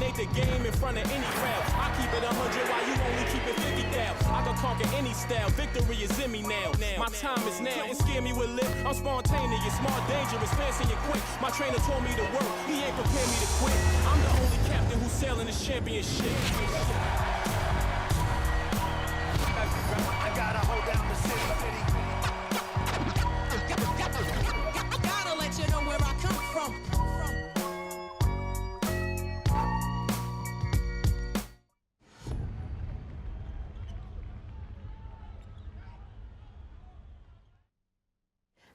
Dominate the game in front of any crowd. I keep it 100 while you only keep it 50 thou. I can conquer any style. Victory is in me now. My time is now. Couldn't scare me with lip. I'm spontaneous, smart, dangerous, fancy and quick. My trainer told me to work. He ain't prepared me to quit. I'm the only captain who's sailing this championship. I gotta hold down the city. Gotta let you know where I come from.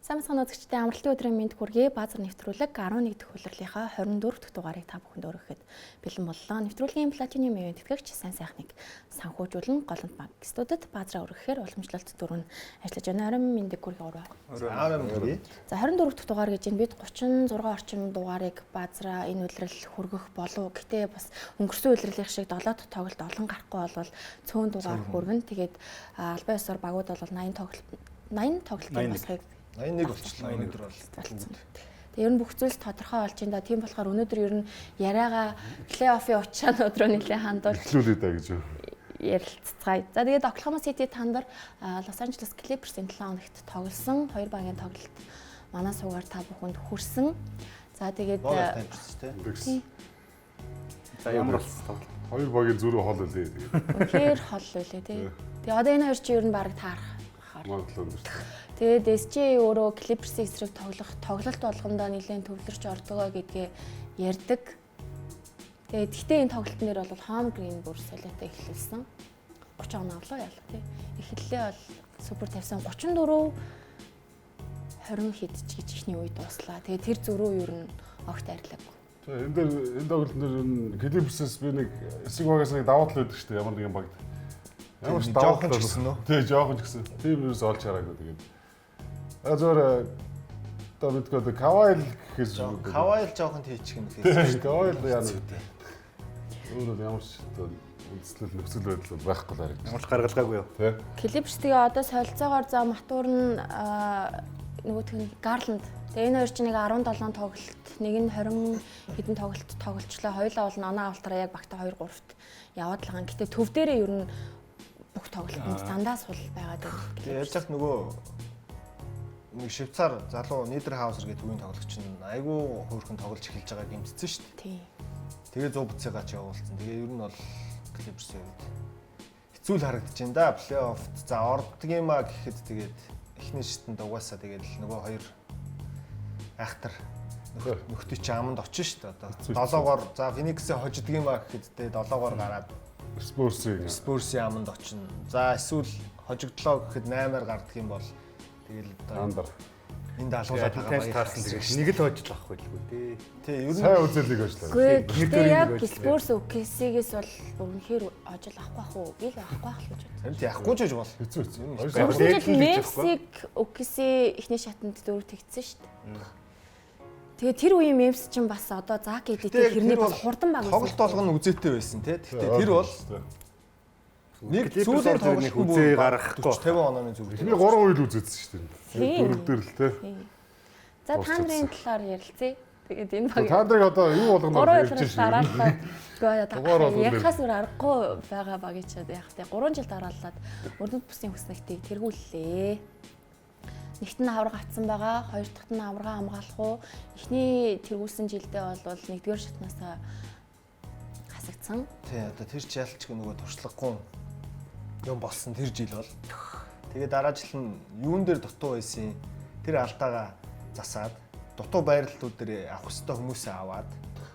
Сайн мэцхан үзэгчдээ амралтын өдрийн мэнд хүргэе. Баазар нэвтрүүлэг 11 дэх улирлынхаа 24 дахь дугаарыг та бүхэнд өргөхөд бэлэн боллоо. Нэвтрүүлгийн Platinum Event тэтгэгч сайн сайхныг санхүүжүүлэн Голомт банк студид баазраа өргөхээр уламжлалт дөрөв нь ажиллаж байна. Оройн мэндийг хүргэе ураа. Оройн хүргэе. За 24 дахь дугаар гэж энэ бид 36 орчим дугаарыг баазраа энэ улирал хүргэх болов. Гэтэ бас өнгөрсөн улирлынх шиг 7 дахь тоглолт олон гарахгүй болвол цөөн дугаар хүргэн. Тэгээд албан ёсоор багууд бол 80 тоглолт 80 тоглолтын босхийг 81 болчихлоо өнөөдөр бол. Тэгээ ер нь бүх зүйлс тодорхой болж байна да. Тийм болохоор өнөөдөр ер нь яриагаа плей-оффын учраанууд руу нэлээд хандуул. Эхлүүлээ да гэж. Ярилцгаая. За тэгээд Oklahoma City Thunder Los Angeles Clippers-ийн 7 хоногт тоглосон. Хоёр багийн тоглолт манай суугаар та бүхэнд хүрсэн. За тэгээд тий. За ямар болсон тоглолт? Хоёр багийн зүрх хол үлээ тэгээд. Үнэхээр хол үлээ тий. Тэгээ одоо энэ хоёр чинь ер нь баг таарах. Магадлал өндөр. Тэгээд SJ өөрөө Clippers-ийн эсрэг тоглох тоглолт болгондоо нэлээд төвлөрч ордгоо гэдгээ ярьдаг. Тэгээд гэхдээ энэ тоглолтын дээр бол Home Green бүр солиотой эхлүүлсэн. 30 оноо авлаа яалаа тий. Эхлэлээ бол супер тавьсан 34 20 хэд ч гэж ихний үе дууслаа. Тэгээд тэр зөрүү ер нь огт арилаагүй. Тэгээ энэ дээр энэ тоглолтын дээр ер нь Clippers-с би нэг эсрэг багаас нэг давуу тал байдаг шүү дээ ямар нэгэн багт. Ямар ч давуу тал гэсэн үү? Тий, жоохон ч гэсэн. Тийм юус олж хараагүй тэгээд. А зөвөр одоо мэдгүй одоо Кавайл гэхээс Кавайл жоохон тийчих юм лээ. Кавайл яа нэг. Өөр бол ямар ч одоо үндэслэл нөхцөл байдал байхгүй л харагдаж. Ямар ч гаргалгаагүй юу? Тий. Clippers тэгээ одоо солилцоогоор за Матур нь нөгөөх нь Garland. Тэгээ энэ хоёр чинь нэг 17 тоглолт, нэг нь 20 хэдэн тоглолт тоглолцлоо. Хоёулаа бол оноо авалтаараа яг багтаа 2 3-т яваад л байгаа. Гэтэ төв дээрээ ер нь бүх тоглолтод дандаа сул байгаад байна. Тэгээ яаж яах нөгөө нэг Швейцар залуу Нидерхаусер гэдэг үеийн тоглогч нь айгүй хөөрхөн тоглож эхэлж байгааг гэмтсэн шүү дээ. Тийм. Тэгээ 100 буцаагаа ч явуулсан. Тэгээ ер нь бол Clippers-ийн хувьд хэцүү л харагдаж байна да. Плей-оффт за ордог юм а гэхэд тэгээд эхний шатанд угаасаа тэгээд л нөгөө хоёр айхтар нөхдөө чи аманд очно шүү дээ. Одоо 7-оор за Phoenix-ээ хождог юм а гэхэд тэгээд 7-оор гараад Spurs-ийн аманд очно. За эсвэл хожигдлоо гэхэд 8-аар гардаг юм бол тэгэл одоо энд алгуулаад байгаа баяр таарсан тэгээд нэг л хожил авах байлгүй дээ. Тий, ер нь сайн үзэлийг хожлоо. Гэхдээ яг Spurs OKC-гээс бол үнэхээр хожил авахгүй ах уу? Би л авахгүй ах л гэж бодсон. Харин тий авахгүй ч гэж бол. Хэцүү хэцүү. Өнгөрсөн жил Memphis-ийг OKC эхний шатанд дөрөв тэгсэн шүү дээ. Тэгээ тэр үеийн Memphis чинь бас одоо Зак Эдитэй хэрнээ бас хурдан баг байсан. Тоглолт болгоно үзээтэй байсан тий. Гэхдээ тэр бол нэг сүүлийн тоглолт үзээ гаргахгүй 50 онооны зүг. Эхний 3 үйл үзээдсэн шүү дээ. Дөрөв дээр л тий. За та нарын талаар ярилцъя. Тэгээд энэ баг Та нарыг одоо юу болгоно ярьж шээ. Үгүй ярихаас өөр аргагүй байгаа багийг чад яах вэ? 3 жил дараалаад өрнөд бүсийн хүснэгтийг тэргүүллээ. Нэгт нь аварга авцсан байгаа, хоёр дахьт нь аварга хамгаалах уу? Эхний тэргүүлсэн жилдээ бол нэгдүгээр шатнаасаа хасагдсан. Тий, одоо тэр ч ялчгүй нөгөө туршлагагүй юм болсон тэр жил бол. Тэгээ дараа жил нь юун дээр дутуу байсан тэр алдаагаа засаад дутуу байрлалууд дээр авах ёстой хүмүүсээ аваад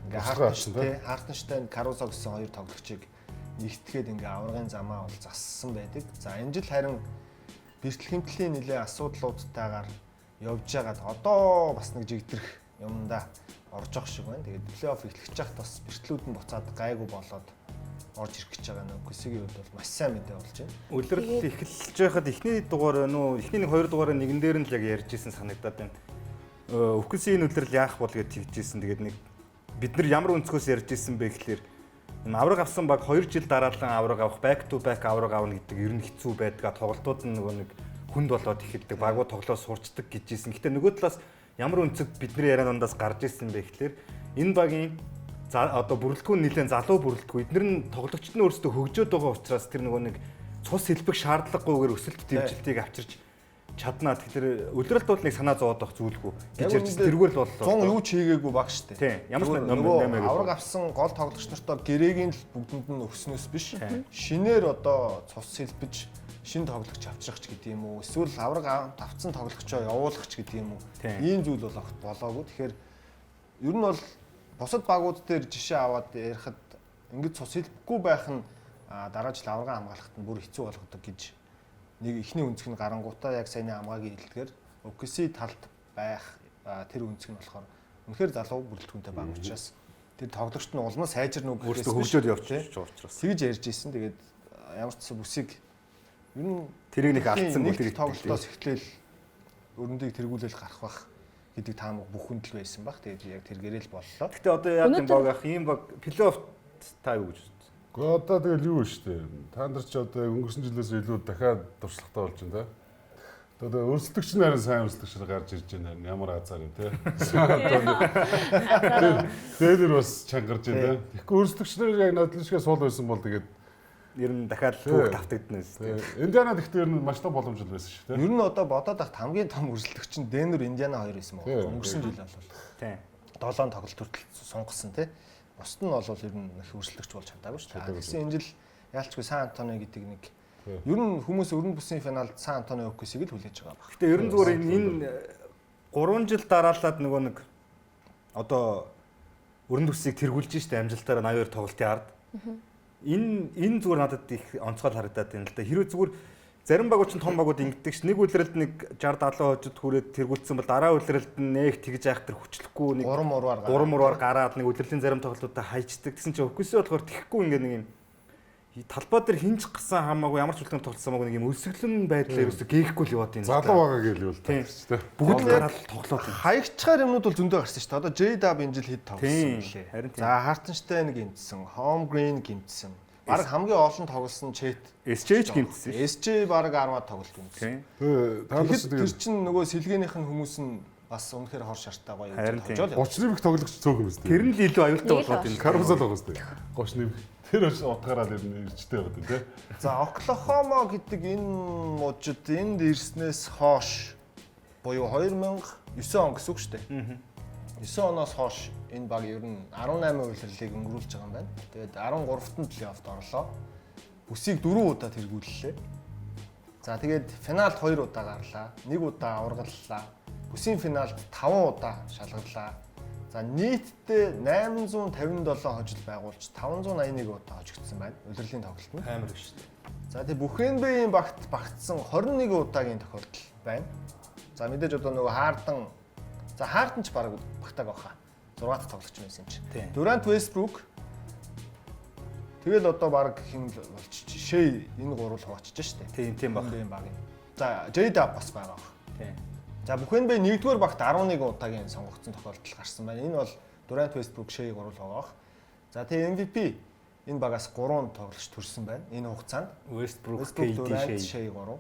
ингээ Хартенштайн, Карузо гэсэн хоёр тоглогчийг нэгтгэхэд ингээ аваргын замаа бол зассан байдаг. За энэ жил харин бэртэл хэмтлийн нэлээ асуудлуудтайгаар явж байгаад одоо бас нэг жигдрэх юмдаа орж явах шиг байна. Тэгээд плей-офф эхлэх чахт бас бэртлүүд нь буцаад гайгүй болоод орж ирэх гэж байгаа нэг Кусигийн хувьд бол маш сайн мэдээ болж байна. Улирал эхэлж байхад эхний дугаар байна уу? Эхний нэг хоёр дугаараа нэгэн дээр нь л яг ярьж исэн санагдаад байна. Өвксийн энэ улирал яах бол гэж тэгж исэн. Тэгээд нэг бид нар ямар өнцгөөс ярьж исэн бэ гэхлээр энэ авраг авсан баг 2 жил дараалан авраг авах, back to back авраг авна гэдэг ер нь хэцүү байдгаа. Тоглолтууд нь нөгөө нэг хүнд болоод эхэлдэг. Багууд тоглоо сурчдаг гэж исэн. Гэтэ нөгөө талаас ямар өнцөг бидний яриан дундаас гарч исэн бэ гэхлээр энэ багийн За одоо бүрэлдэхүүн нэлээд залуу бүрэлдэхүүн. Эднэр нь тоглогчд нь өөрсдөө хөгжөөд байгаа учраас тэр нөгөө нэг цус хэлбэх шаардлагагүйгээр өсөлт дэмжилтийг авчирч чаднаа. Тэгэхээр улиралд бол нэг санаа зовоод байх зүйлгүй гэж ярьж тэргээр л боллоо. 100 юу ч хийгээгүй баг штэ. Тийм. Ямар ч нөгөө авраг авсан гол тоглогч нартаа гэрээгийн л бүгдэнд нь өгснөөс биш. Шинээр одоо цус хэлбэж шин тоглогч авчрах ч гэдэг юм уу. Эсвэл авраг авцсан тоглогчоо явуулах ч гэдэг юм уу. Ийм зүйл бол огт болоогүй. Тэгэхээр ер нь бол бусад багууд дээр жишээ аваад ярихад ингэж цус хэлбэхгүй байх нь дараа жил аварга хамгаалахад нь бүр хэцүү болгодог гэж нэг эхний өнцөг нь гарангуудаа яг саяны хамгаагийн хэлдгээр OKC талд байх тэр өнцөг нь болохоор үнэхээр залуу бүрэлдэхүүнтэй баг учраас тэр тоглогчт нь улмаас сайжирна уу гэхээс өөрсдөө хөгжөөд явчих учраас тэгж ярьж исэн. Тэгээд ямар ч гэсэн бүсийг ер нь тэрийг нэг алдсан гоо тэр тоглолтоос эхлээл өрөндийг тэргүүлэл гарах бах гэдэг таамаг бүхэнд л байсан баг. Тэгээд яг тэргээрээ л боллоо. Гэтэ одоо яг юм баг ах ийм баг плей-офф та юу гэж үзсэн? Гэхдээ одоо тэгэл юу шүү дээ. Та нар ч одоо өнгөрсөн жилээс илүү дахиад туршлагатай болж байна та. Одоо өрсөлдөгч нь харин сайн өрсөлдөгч гарч ирж байна. Ямар азар юм те. Дээлэр бас чангарч байна те. Тэгэхгүй өрсөлдөгч нар яг надлишгээ суул байсан бол тэгээд ер нь дахиад түүх тавтагдана шүү дээ. Индиана гэхдээ ер нь маш том боломж л байсан шүү те. Ер нь одоо бодоод ахт хамгийн том өрсөлдөгч нь Денвер Индиана хоёр байсан байгаа. Өнгөрсөн жил бол. Тийм. 7 тоглолт хүртэл сунгасан те. Бусд нь бол ер нь их өрсөлдөгч болж чадаагүй шүү дээ. Тэгсэн энэ жил яалчгүй Сан Антонио гэдэг нэг ер нь хүмүүс өрн бүсийн финалд Сан Антонио OKC-г л хүлээж байгаа баг. Гэтэ ер нь зүгээр энэ 3 жил дараалаад нөгөө нэг одоо өрн бүсийг тэргүүлж штэ амжилтаараа 82 тоглолтын ард. Энэ зүгээр надад их онцгой харагдаад байна л да. Хэрвээ зүгээр зарим багууд чинь том багууд ингэдэг ш. Нэг үлрэлд нэг 60 70 хожид хүрээд тэргүүлсэн бол дараа үлрэлд нь нэг тэгж яах тэр хүчлэхгүй нэг 3 мурвар гараад нэг үлрэлийн зарим тоглолтуудаа хайчдаг. Тэгсэн чинь OKC болохоор тэхгүй ингээ нэг юм талбай дээр хинж гасан хамаагүй ямар ч үлдэн тоглосон хамаагүй нэг юм өлсгөлэн байдлаар ерөөсө гээхгүй л яваад байна. Залуу байгаа гээл юу л та тийм. Бүгд гараад тоглоод байна. Хаягчгаар юмнууд бол зөндөө гарсан шүү дээ. Одоо J-Dub энэ жил хэд тоглосон бэлээ. За Hartenstein гимтсэн, Holmgren гимтсэн. Бараг хамгийн олон тоглосон Chet SJ гимтсэн. SJ бараг 10-аад тоглолт гимтсэн. Тэ. Тэр чинь нөгөө сэлгээнийх нь хүмүүс нь бас үнэхээр хор шартаа гоё юм. Хожоол. 30 нэмэх тоглогч цөөхөн юм зү. Тэр нь л илүү аюултай болоод байна. Карузал байгаа зү. 30 нэмэх. Тэр утгаараа л ер нь ирчтэй байгаа тий. За Оклахома гэдэг энэ мужид энд ирснээс хойш буюу 2009 он гэсэн үг шүү дээ. 9 оноос хойш энэ баг ер нь 18 улирлыг өнгөрүүлж байгаа юм байна. Тэгээд 13-т нь плей-оффт орлоо. Бүсийг 4 удаа тэргүүллээ. За тэгээд финалд 2 удаа гарлаа. 1 удаа аваргаллаа. Бүсийн финалд 5 удаа шалгарлаа. За нийтдээ 857 хожил байгуулж 581 удаа хожигдсан байна. Улирлын тоглолт нь. Амар шүү дээ. За тэг бүх NBA-ийн багт багтсан 21 удаагийн тохиолдол байна. За мэдээж одоо нөгөө Харден за Харден ч баг багтааг баха. 6 дахь тоглогч байсан юм чи. Дурант Westbrook тэгэл одоо баг хин болчих. Шей энэ гурвал хуваачиж штэ. Тийм тийм баг. Энэ баг. За J-Dub бас байгаа бах. Тийм. За бүх NBA нэгдүгээр багт 11 удаагийн сонгогдсон тохиолдол гарсан байна. Энэ бол Durant, Westbrook, Shea гурвал байгаа бах. За тэгээ MVP энэ багаас 3 тоглогч төрсэн байна. Энэ хугацаанд Westbrook, KD, Durant, Shea 3.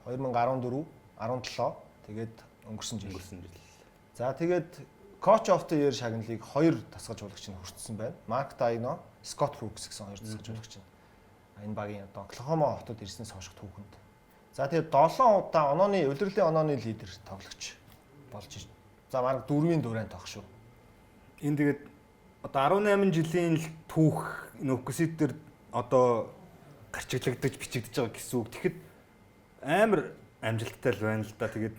2014, 17 тэгээд өнгөрсөн жил. За тэгээд Coach of the Year шагналыг 2 тасгаж жуулагч нь хүртсэн байна. Mark Daigneault, Scott Brooks гэсэн 2 тасгаж жуулагч нь. Энэ багийн одоо Оклахома хотод ирснээс хойших түүхэнд. За тэгээд 7 удаа онооны улирлын онооны лидер тоглогч болж. За бараг 4-ийн Дурант баг шүү. Энэ тэгээд одоо 18 жилийн л түүх энэ OKC дээр одоо гарчиглагдаж бичигдэж байгаа гэсэн үг. Тэгэхэд амар амжилттай л байна л да. Тэгээд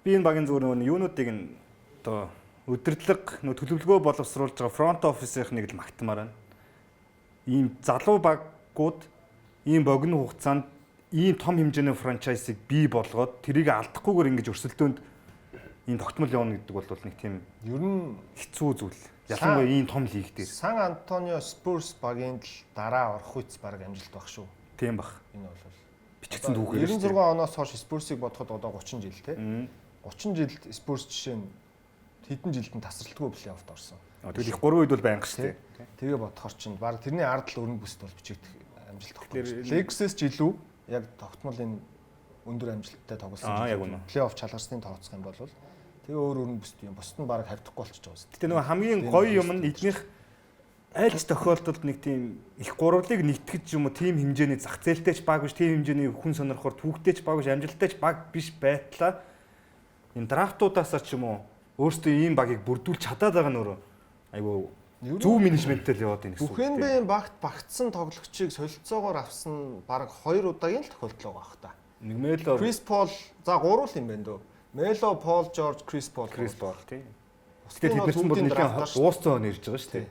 би энэ багийн зүгээр нөгөө юунуудыг нь одоо удирдлага нөгөө төлөвлөгөө боловсруулж байгаа фронт офисынх нэг л магтмаар байна. Ийм залуу баггууд ийм богино хугацаанд ийм том хэмжээний франчайзыг бий болгоод тэрийг алдахгүйгээр ингэж өрсөлдөөнд ийм тогтмол явна гэдэг бол нэг тийм ер нь хэцүү зүйл. Ялангуяа ийм том лиг дээр. Сан Антонио Спурс багийн л дараа орох үйц баг амжилт баг шүү. Тийм баг. Энэ бол бичигдсэн түүхээр. 96 оноос хойш Спурсыг бодоход одоо 30 жил те. 30 жилд Спурс жишээ нь хэдэн жилд нь тасралтгүй плей-оффт орсон. Тэгвэл их 3 үед бол байнга шүү дээ. Тэгээ бодохоор чинь баг тэрний ард л өрн бүст бол бичигдэх амжилт байхгүй. Lakers-с ч илүү яг тогтмол энэ өндөр амжилттай тоглосон. Яг үнэ. Плей-офф чалгарсны тооцох юм бол тэгээ өөр өрн бүст юм. Бусд нь баг хавьдахгүй болчихж байгаа юм. Гэтэ нөгөө хамгийн гоё юм нь эднийх Айлч тохиолдолд нэг тийм их гурвлыг нэгтгэж юм уу тийм хэмжээний зах зээлтэй ч баг биш, тийм хэмжээний хүн сонирхоор түүхтэй ч баг биш, амжилттай ч баг биш байтлаа энэ драфтуудаасаа ч юм уу өөрсдөө ийм багийг бүрдүүлж чадаад байгаа нь өөрөө айгүй зөв менежменттэй л яваад байна гэсэн Бүх NBA багт багтсан тоглогчийг солилцоогоор авсан баг 2 удаагийн л тохиолдол байгаа бах та. Нэг Мело Крис Пол за гурван л юм байна дөө. Мело, Пол Жорж, Крис Пол. Крис Пол тийм. Бусдын Гэтэ тэд нар ч бүр бүгдийн нэлээд драфтаар шүү. дууссан он ирж байгаа шүү дээ.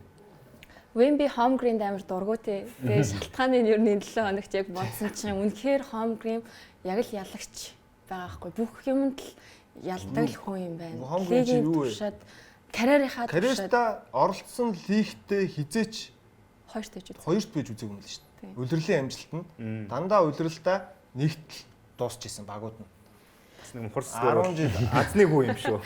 Wemby Holmgren амар дургу те. Тэгээ шалтгааны нь ер нь энэ 7 хоногт яг бодсон чинь үнэхээр Holmgren яг л ялагч байгаа хгүй. Бүх юмд л ялдаг л хүн юм байна. Holmgren чи Лигийн юу вэ? туршаад карьерийнхаа туршаад Карьертаа оролцсон лигтээ хизээч хоёр тэжүүд. хоёрт байж үзээгүй юм л шүү дээ. Тийм. Улирлын амжилт нь дандаа улиралдаа нэгтэл дуусч исэн багууд нь. Бас нэг хурц 10 жил азны хүү юм шүү.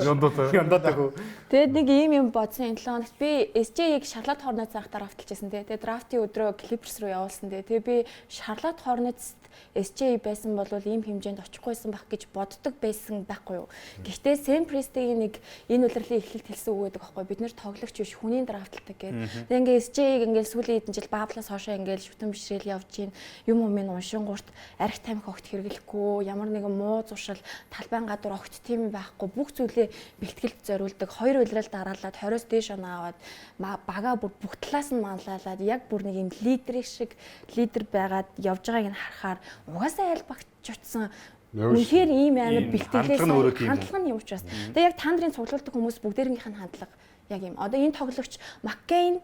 Яндуутай. Яндаатай хүү. Тэгээд нэг ийм юм бодсон энэ 7 хоногт би SJ-ийг Charlotte Hornets анх драфтлж байсан те. Тэгээд драфтын өдрөө Clippers руу явуулсан те. Тэгээд би Charlotte Hornets-т SJ байсан бол ийм хэмжээнд очихгүйсэн байх гэж боддог байсан байхгүй юу. Гэхдээ Sam Presti-ийн нэг энэ улирлын эхлэлд хэлсэн үг байдаг байхгүй юу. Бид нэр тоглогч биш хүний драфталдаг гэдэг. Тэгээд ингээ SJ-ийг ингээ сүүлийн хэдэн жил бааблаас хоошоо ингээ шүтэн бишрээл явж гин юм юм уншингуурт арх тамхи огт хэрэглэхгүй ямар нэгэн муу зуршил талбайн гадуур огт тийм юм байхгүй бүх зүйлээ бэлтгэлд зориулдаг хоёр улирал дараалаад 20-оос дээш оноо аваад бага бүр бүх талаас нь манлайлаад яг бүр нэг юм лидерийн шиг лидер байгаад явж байгааг нь харахаар угаасаа аль багт ч утсан Явна шүү. үнэхээр ийм амар Ийм бэлтгэлээ хандлага нь өөрөө тийм үү? хандлага нь юм учраас. Тэгээ яг тандрын цуглуулдаг хүмүүс бүгдээрийнх нь хандлага яг юм. Одоо энэ тоглогч Маккейн,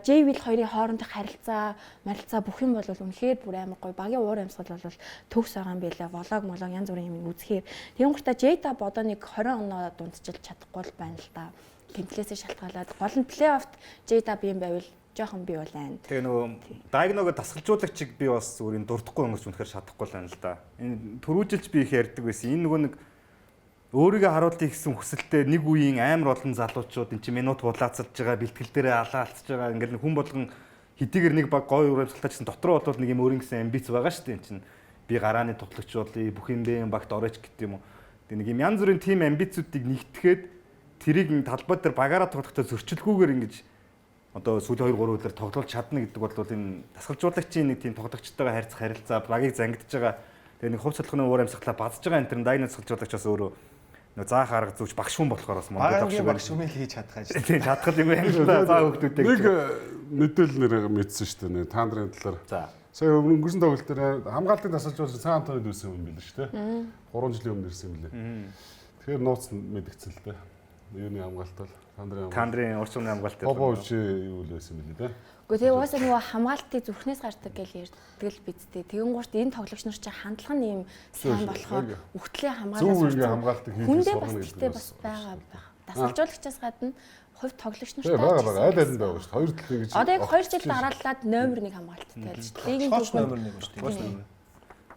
Джей Вил хоёрын хоорондох харилцаа, марилцаа бүх юм бол үнэхээр бүр амар гоё. Багийн уур амьсгал бол төгс байгаа юм байлаа. Влог молог янз бүрийн юм үзэхээр. Тэгэн гуртаа Джейда бодоо нэг 20 оноо дундчилж чадахгүй л байна л да. Гэмтлээсээ шалтгаалаад гол нь плей-оффт Джейда би юм байвал жоохон би бол айн. Тэгээ нөгөө дайгногоо дасгалжуулагчийг би бас зүгээр энэ дурдахгүй өнгөрч үнэхээр шатахгүй л байна л да. Энэ түрүүжилж би их ярьдаг байсан. Энэ нөгөө нэг өөрийгөө харуулъя гэсэн хүсэлтэй нэг үеийн амар олон залуучууд эн чинь минут булаацалж байгаа, бэлтгэл дээрээ алаалцж байгаа. Ингээл хүн болгон хэдийгээр нэг баг гоё ур амьсгалтай ч гэсэн дотроо бол нэг юм өөрийн гэсэн амбиц байгаа шүү дээ. Эн чинь би гарааны тоглогч болъё, бүх юм бэ багт орооч гэдэг юм уу. Тэгээ нэг юм янз бүрийн тим амбицуудыг нэгтгэхэд тэрийг талбай дээр багаараа тоглохдоо зөрчилгүйгээр ингэж одоо сүүлийн 2 3 өдөр тоглуулж чадна гэдэг бол энэ дасгалжуулагчийн нэг тийм тоглогчтойгоо харьцах харилцаа, багийг зангидж байгаа тэгээ нэг хувь цолхны уур амьсгалаа базж байгаа энэ төр дайны дасгалжуулагч бас өөрөө нөө заах арга зүйч багш хүн болохоор бас мундаг Багангийн шиг багш байна. хүн л хийж чадах ажил. Тийм чадхал юм байна л да. За хүүхдүүдээ Нэг гэж. мэдээлэл нэрээ мэдсэн шүү дээ. Нэг Таандрын талаар. За. Сая өнгөрсөн тоглолт дээр хамгаалтын дасгалжуулагч Сан Антониод ирсэн юм билээ шүү дээ. 3 жилийн өмнө ирсэн юм билээ. Тэгэхээр нууц мэдгдсэн л дээ. Юуны хамгаалт бол Таандрын хамгаалт. Тандрын урт зуны хамгаалт. Попович юу л байсан юм билээ дээ. Гэхдээ тэгээ угаасаа нөгөө хамгаалтыг зүрхнээс гардаг гэж ярьдаг л биз дээ. Тэгэн гурт энэ тоглогч нар чинь хандлага нь ийм сайн Зөв, болохоор яг. үхтлээ Зөв хамгаалаад үеийн хамгаалтыг хийх хүндээ сурна бас гэдэг гэхдээ бас бас байгаа байх. Дасгалжуулагчаас гадна хувь тоглогч нартай Тэгээ байгаа ч байгаа гэсэн аль аль нь байгаа шүү дээ. Хоёр талын гэж. Одоо яг 2 жил дараалаад номер 1 хамгаалттай л шүү дээ. Лигийн Тоглогч түүхэнд номер 1 шүү дээ.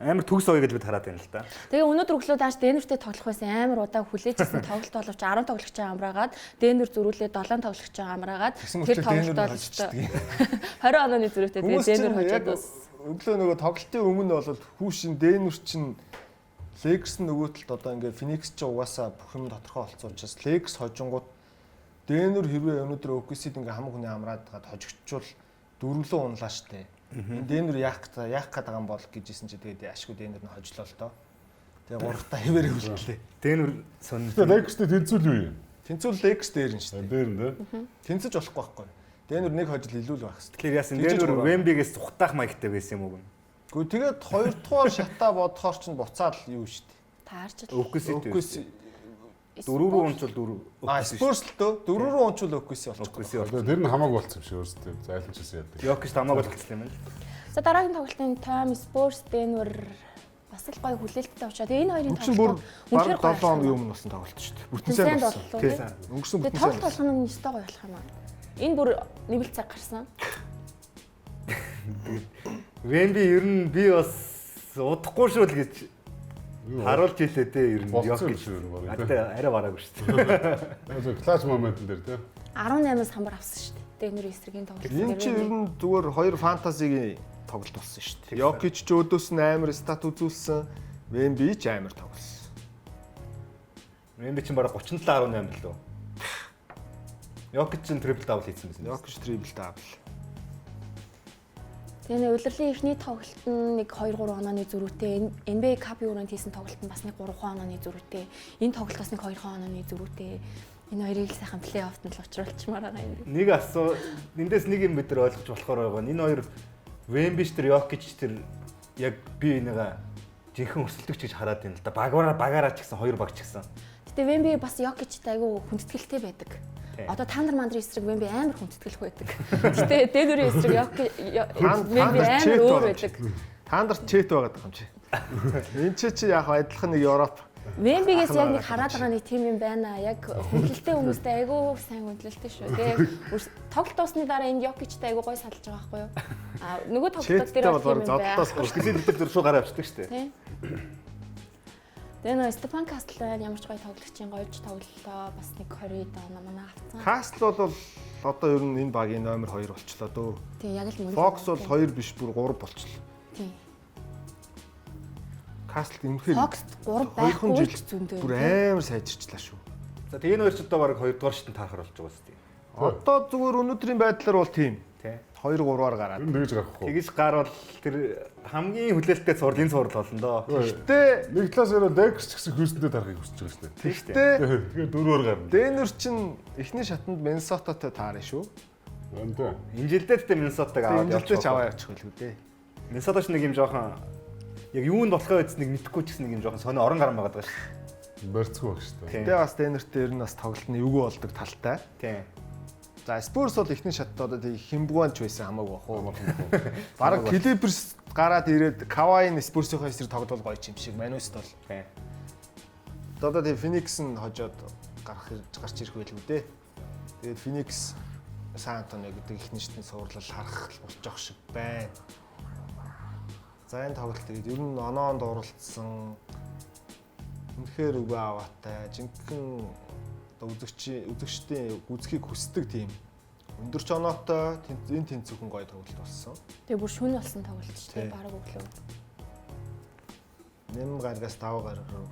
Амар төгс оёо гэж бид хараад байна л да. Тэгээ өнөөдөр өглөө дааш Денвертэй тоглох байсан амар удаа хүлээжсэн тоглолт боловч 10 тоглогчоо амраагаад Денвер зөрүүлээ 7 тоглогчоо амраагаад Тэгсэн мөртлөө Денвер нь хожчихдаг юм. 20 онооны зөрүүтэй тэгээ Хүмүүс чинь Денвер хожоод яг бас өглөө нөгөө тоглолтын өмнө бол хүүшин Денвер чинь Лейкерс нь нөгөө талд одоо ингээ Феникс ч угаасаа бүх юм тодорхой болцсон учраас Лейкерс хожингууд Денвер хэрвээ өнөөдөр OKC-д ингээ хамаг хүний амраад гад хожигдчвал дөрвөлөө унлаа штэ. Энэ Денвер яах гэж яах гээд байгаа юм бол гэжсэн чи тэгээд ашгүй Денвер нь хожлоо л доо. Тэгээ гуравтаа хэвээр үлдлээ. Денвер сонир. Тэгээ Лейкерстэй тэнцүүл юу юм? Тэнцүүл Лейкерс дээр нь штэ. Дээр нь дээ. Тэнцэж болохгүй байхгүй. Денвер нэг хожил илүү л байх хэвээр. Тэгэхээр яасан Тэгжиж Денвер гурав. Вембигээс зүхтаах маягтай байсан юм уу гэн. Гэхдээ тэгээд хоёрдугаар шатаа бодохоор чинь буцаад л юу штэ. таарч л OKC-тэй. OKC Дөрөв рүү унчвал дөрөв. А Spurs л дөө дөрөв рүү унчвал OKC болчих. OKC Одоо тэр нь хамаагүй болсон юм шиг өөрсдөө. Зайлан ч гэсэн яадаг. Йокич хамаагүй болчихсон юм байна. За дараагийн тоглолтын Том Spurs Denver бас л гоё хүлээлттэй учраас тэгээ энэ хоёрын Өнгөрсөн бүр үнэхээр бараг гоё 7 хоногийн өмнө болсон тоглолт шүү дээ. Бүтэн сайн болсон. боллоо. Тийм. Өнгөрсөн Тэгээ бүтэн сайн. тоглолт болгоно нь ёстой гоё болох юм аа. Энэ бүр нэмэлт цаг гарсан. Вемби ер нь би бас удахгүй шүү л гэж харуулж илээ те ер нь Болцсон юм Йокич. шиг ер нь бараг, те. Гэтэ арай бараагүй шүү дээ. Тэгээ клач моментн дээр тий. 18-аас хамбар авсан шүү дээ. Denver эсрэгийн тоглолт. Энэ чинь ер нь зүгээр хоёр фэнтезигийн тоглолт болсон шүү дээ. Йокич ч өөдөөс нь амар стат үзүүлсэн. Вемби ч амар тоглосон. Вемби чинь бараг 37.8 лөө. Йокич чинь triple double хийсэн байсан. Йокич triple double. Тэгээ нэг улирлын эхний тоглолт нь нэг 2 3 онооны зөрүүтэй. NBA Cup-ийн өрөөнд хийсэн тоглолт нь бас нэг 3 онооны зөрүүтэй. Энэ тоглолт бас нэг 2 онооны зөрүүтэй. Энэ хоёрыг л сайхан плей-оффт нь л учруулчмаар байгаа юм. Нэг асуу эндээс нэг юм бид нар ойлгож болохоор байгаа. Энэ хоёр Вембиш тэр Йокич тэр яг би энийга жинхэнэ өрсөлдөгч гэж хараад байна л да. Багаараа ч гэсэн хоёр баг ч гэсэн. Гэтэ Вемби бас Йокичтай айгүй хүндэтгэлтэй байдаг. Одоо Тандер Мандрын эсрэг Вемби амар хүндэтгэлэх байдаг. Гэтэ Дэнүрийн эсрэг Вемби амар өөр байдаг. Тандер чет байгаад байгаа юм чи. Энд чи яг адилхан нэг Европ. Вембигээс яг нэг хараад байгаа нэг тим юм байна. Яг хүндлэлтэй хүмүүстэй айгүй сайн хүндлэлтэй шүү. Тэгээ тоглолт дуусны дараа энэ Йокичтай айгүй гой садалж байгаа байхгүй юу? А нөгөө тоглолтууд дээр бол юм байна. Өсгөлийн дээр зүр шууд гараа авчдаг шүү дээ. Тэгээ нөө Стефан Кастл байна. Ямар ч гоё тоглогчийн гоёж тоглолоо. Бас нэг 20 оноо манай авцсан. Кастл бол одоо ер нь энэ багийн номер 2 болчлоо дөө. Тийм яг л мөн. Фокс бол 2 биш бүр 3 болчлоо. Тийм. Кастл үнэхээр Фокс 3 байхгүй ч зөндөө. Бүр амар сайжирчлаа шүү. За тэгээ энэ хоёр ч одоо баг 2 дугаар шатанд таарахар болж байгаа үстэй. Одоо зүгээр өнөөдрийн байдлаар бол тийм. 2 3-аар гараад. Энэ тэгж гарахгүй. Тэгж гарвал тэр хамгийн хүлээлттэй цуврал энэ цуврал болно доо. Гэтэ нэг талаас нь Lakers ч гэсэн Houston-тэй тарахыг хүсэж байгаа шүү дээ. Тийм шүү дээ. Тэгэхээр 4-өөр гарна. Денвер чинь эхний шатанд Миннесотатай таарна шүү. Энд. Энэ жилдээ тэгтээ Миннесотаг аваад явчих. Энэ жилдээ ч аваа явчих байлгүй дээ. Миннесота ч нэг юм жоохон яг юу нь болохоо байц нэг мэдэхгүй ч гэсэн нэг юм жоохон сонио орон гарan байгаа даа шүү. Барьцгүй баг шүү дээ. Гэтэ бас Денвертэй ер нь бас тоглолт нь эвгүй болдог талтай. Тийм. За Spurs бол эхний шатд одоо тэг химбгуанч байсан хамаагүй бах уу. Бараг Clippers гараад ирээд Kawhi нь Spurs-ийн эсрэг тоглол гоё юм шиг Мануст бол. Тийм. Одоо тэг Phoenix нь хожоод гарч ирэх байлгүй дээ. Тэгээд Phoenix San Antonio гэдэг эхний шатны цуврал харах болж явах шиг байна. За энэ тоглолт тэгээд ер нь оноонд оролцсон үнэхээр үгүй аваатай жинхэнэ одоо үзэгчдийн үзхийг хүсдэг тийм өндөр ч оноотой энэ тэнцвэрхэн гоё тоглолт болсон. Тэгээ бүр шүн болсон тоглолт шүү дээ бараг өглөө. 8 гаргаас 5 гараг руу.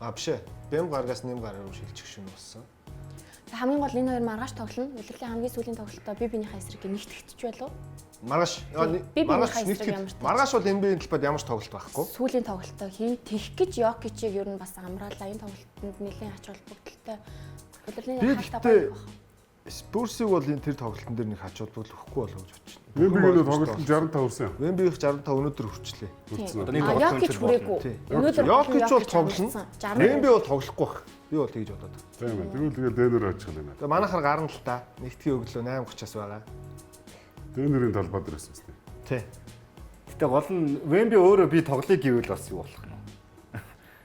А биш ээ. Бэм гаргаас 8 гараг руу шилжих шүн болсон. За хамгийн гол энэ хоёр маргааш тоглоно. Улирлын хамгийн сүүлийн тоглолтоо би биенийхээ эсрэг нэгтгэж байлуу. Маргааш маргааш нэгтгэж. Маргааш бол NBA-ийн талбайд ямар ч тоглолт байхгүй. Сүүлийн тоглолтоо хийн тех гэж Йокичийг ер нь бас амраалаа. Энэ тоглолтод нэлээд ач холбогдолтой. Улирлын хаалтаа гоё байх. Спурсыг бол энэ тэр тоглолтын дээр нэг ач холбогдол өгөхгүй болов гэж бодож байна. Вембигийн тоглолтод 65 хүрсэн юм. Вембигийнх 65 өнөөдөр хүрчлээ. Одоо нэг тоглолт Йокич хүрээгүй. Өнөөдөр Йокич бол тоглоно. Вемби бол тоглохгүй байх. Би бол тэгж бодоод. Тийм ээ. Тэгвэл тэгэл Денвер очих юм байна. Тэгээ манайхаар гарна л та. Нэгтгэхийн өглөө 8:30-аас байгаа. Денверийн талбай дээр байсан үстэй. Тий. Гэтэ гол нь Вемби өөрөө би тоглоё гэвэл бас юу болох нь.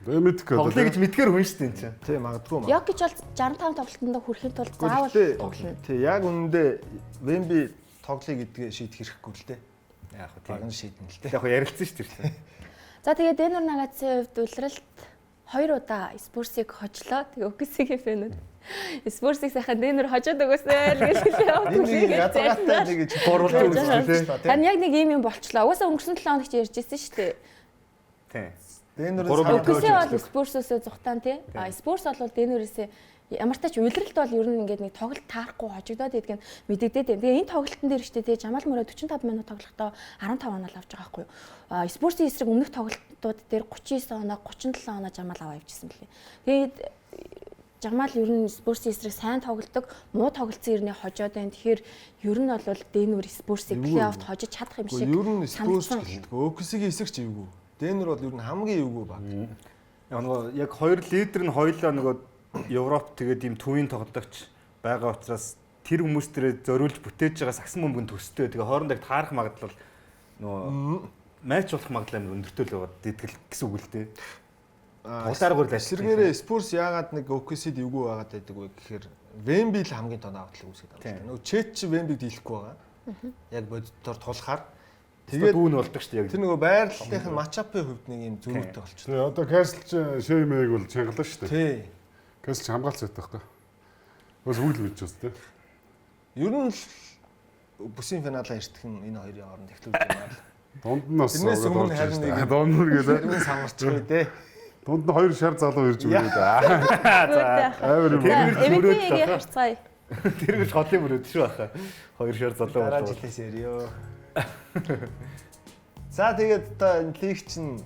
Тэгээ мэдхгүй. Тоглоё гэж мэдгээр хүн шүү дээ энэ чинь. Тий, магадгүй маа. Йокич бол 65 тоглолтонд хүрэхин тулд заавал тоглоно. Тий, яг үнэндээ Вемби тоглоё гэдгээ шийдэх хэрэггүй л дээ. Яг хөө баг нь шийднэ л дээ. Яг хөө ярилцсан шүү дээ. За тэгээ Денвер Наггетсийн хувьд улиралд 2 удаа Спурсыг хожлоо. Тэгээ OKC-ийн фэнүүд Спурсыг сайхан Денвер хожоод өгөөсэй л гэж хэлээ. Энэ нэг язгаатай нэг гурвалж үзсэн тий. Харин яг нэг ийм юм болчлоо. Угаасаа өнгөрсөн 7 хоногт ярьж ирсэн шүү дээ. Тий. Денвер OKC бол Спурсөөсөө зүхтаан тий. А Спурс бол Денверээс ямар ч тач улиралд бол ер нь ингээд нэг тоглолт таарахгүй хожигдоод идэх нь мэдэгдээд байна. Тэгээ энэ тоглолтын дээр штэ тий Жамал Мөрөө 45 минут тоглохдоо 15 оноо авч байгаа байхгүй юу. А Спурсийн эсрэг өмнөх тоглолтууд дээр 39 оноо, 37 оноо Жамал аваа явчихсан мөлий. Тэгээд Жамал ер нь Спурсийн эсрэг сайн тоглодог, муу тоглолцсон ерний хожоод байна. Тэгэхээр ер нь бол Денвер Спурсыг плей-оффт хожиж чадах юм шиг. Ер нь Спурс гэлтгүй. OKC-ийн эсрэг ч эвгүй. Денвер бол ер нь хамгийн эвгүй баг. Яг нөгөө яг хоёр лидер нь хоёлоо нөгөө Европ тэгээд ийм төвийн тоглогч байгаа учраас тэр хүмүүс дээрээ зориулж бүтээж байгаа сагсан бөмбөг нь төстэй. Тэгээ хоорондоо таарах магадлал нөгөө матч болох магадлал амар өндөртэй л байгаа дийтгэл гэсэн үг л дээ. Тулааргүй л эсрэгээрээ Спурс яагаад нэг OKC-д эвгүй байгаад байдаг вэ гэхээр Вемби л хамгийн тоо авдлыг үүсгээд байгаа юм. Нөгөө Чет чи Вембиг дийлэхгүй байгаа. Яг боддоор тулахаар тэгээд дүүн болдог шүү дээ яг. Тэр нөгөө байрлалынх нь матчапын хувьд нэг юм зөрүүтэй болчихсон. Тэгээ одоо Касл чи Шеймэг бол чангалаа шүү дээ. Тий. Касл хамгаалц байт байхгүй. Бас үйл мэдж бас тий. Ер нь л бүсийн финалаа эртгэн энэ хоёрын хооронд эхлүүлж байна л. Дунд нь бас Тэрнээс өмнө харин нэг дунд нь гэлээ. Тэрнээс самарчихгүй дээ. Дунд нь хоёр шар залуу ирж өгөөд. За. Амар юм. MVP-ийг харцгаая. Тэр гэж холын мөрөд шүү баха. Хоёр шар залуу Дараа болов. жилээс яриё. За тэгээд одоо энэ лиг чинь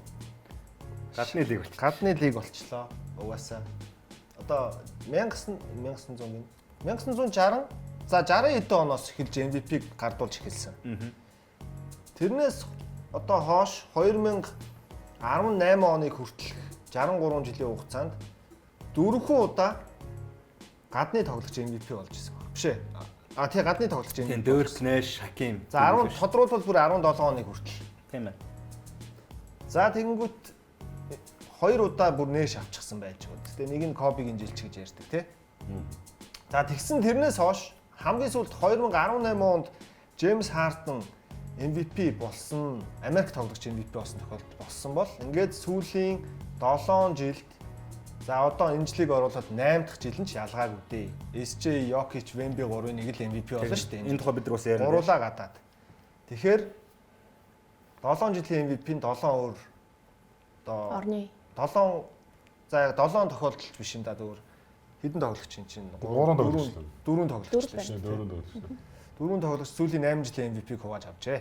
Гадны лиг болчих. гадны лиг болчлоо. Угаасаа. Одоо 1900 гин 1960 за 60 хэдэн оноос эхэлж MVP-г гардуулж эхэлсэн. Тэрнээс одоо хойш 2018 оныг хүртэлх 63 жилийн хугацаанд дөрвөн удаа гадны тоглогч MVP болж ирсэн баг. Биш ээ. А тий гадны тоглогч MVP. Тийм Дөрк Нэш, Хаким. За 10 тодруулбал бүр 17 оныг хүртэл. Тийм ээ. За тэгэнгүүт хоёр удаа бүр нээш авчихсан байж байгаа. Гэтэ нэг нь Кобигийн жилч гэж ярьдаг тий. За тэгсэн тэрнээс хойш хамгийн сүүлд 2018 онд Джеймс Харден MVP болсон, Америк тоглогч MVP болсон тохиолдол болсон бол ингээд сүүлийн 7 жилд за одоо энэ жилийг оруулаад 8 дахь жил нь ч ялгаагүй дээ. SJ, Jokic, Wemby гурвын нэг л MVP болно шүү дээ. Энэ тухай бид нар бас ярина. Гуруулаа гадаад. Тэгэхээр 7 жилийн MVP нь 7 өөр одоо Орны 7 за яг 7 тохиолдолч биш юм да дөөр. Хэдэн тоглогч юм чинь? Гурван тоглогч л. Дөрвөн тоглогч Дөрөв л шүү дээ. Дөрөв тоглогч. Дөрвөн тоглогч сүүлийн 8 жилийн MVP-г хувааж авчээ.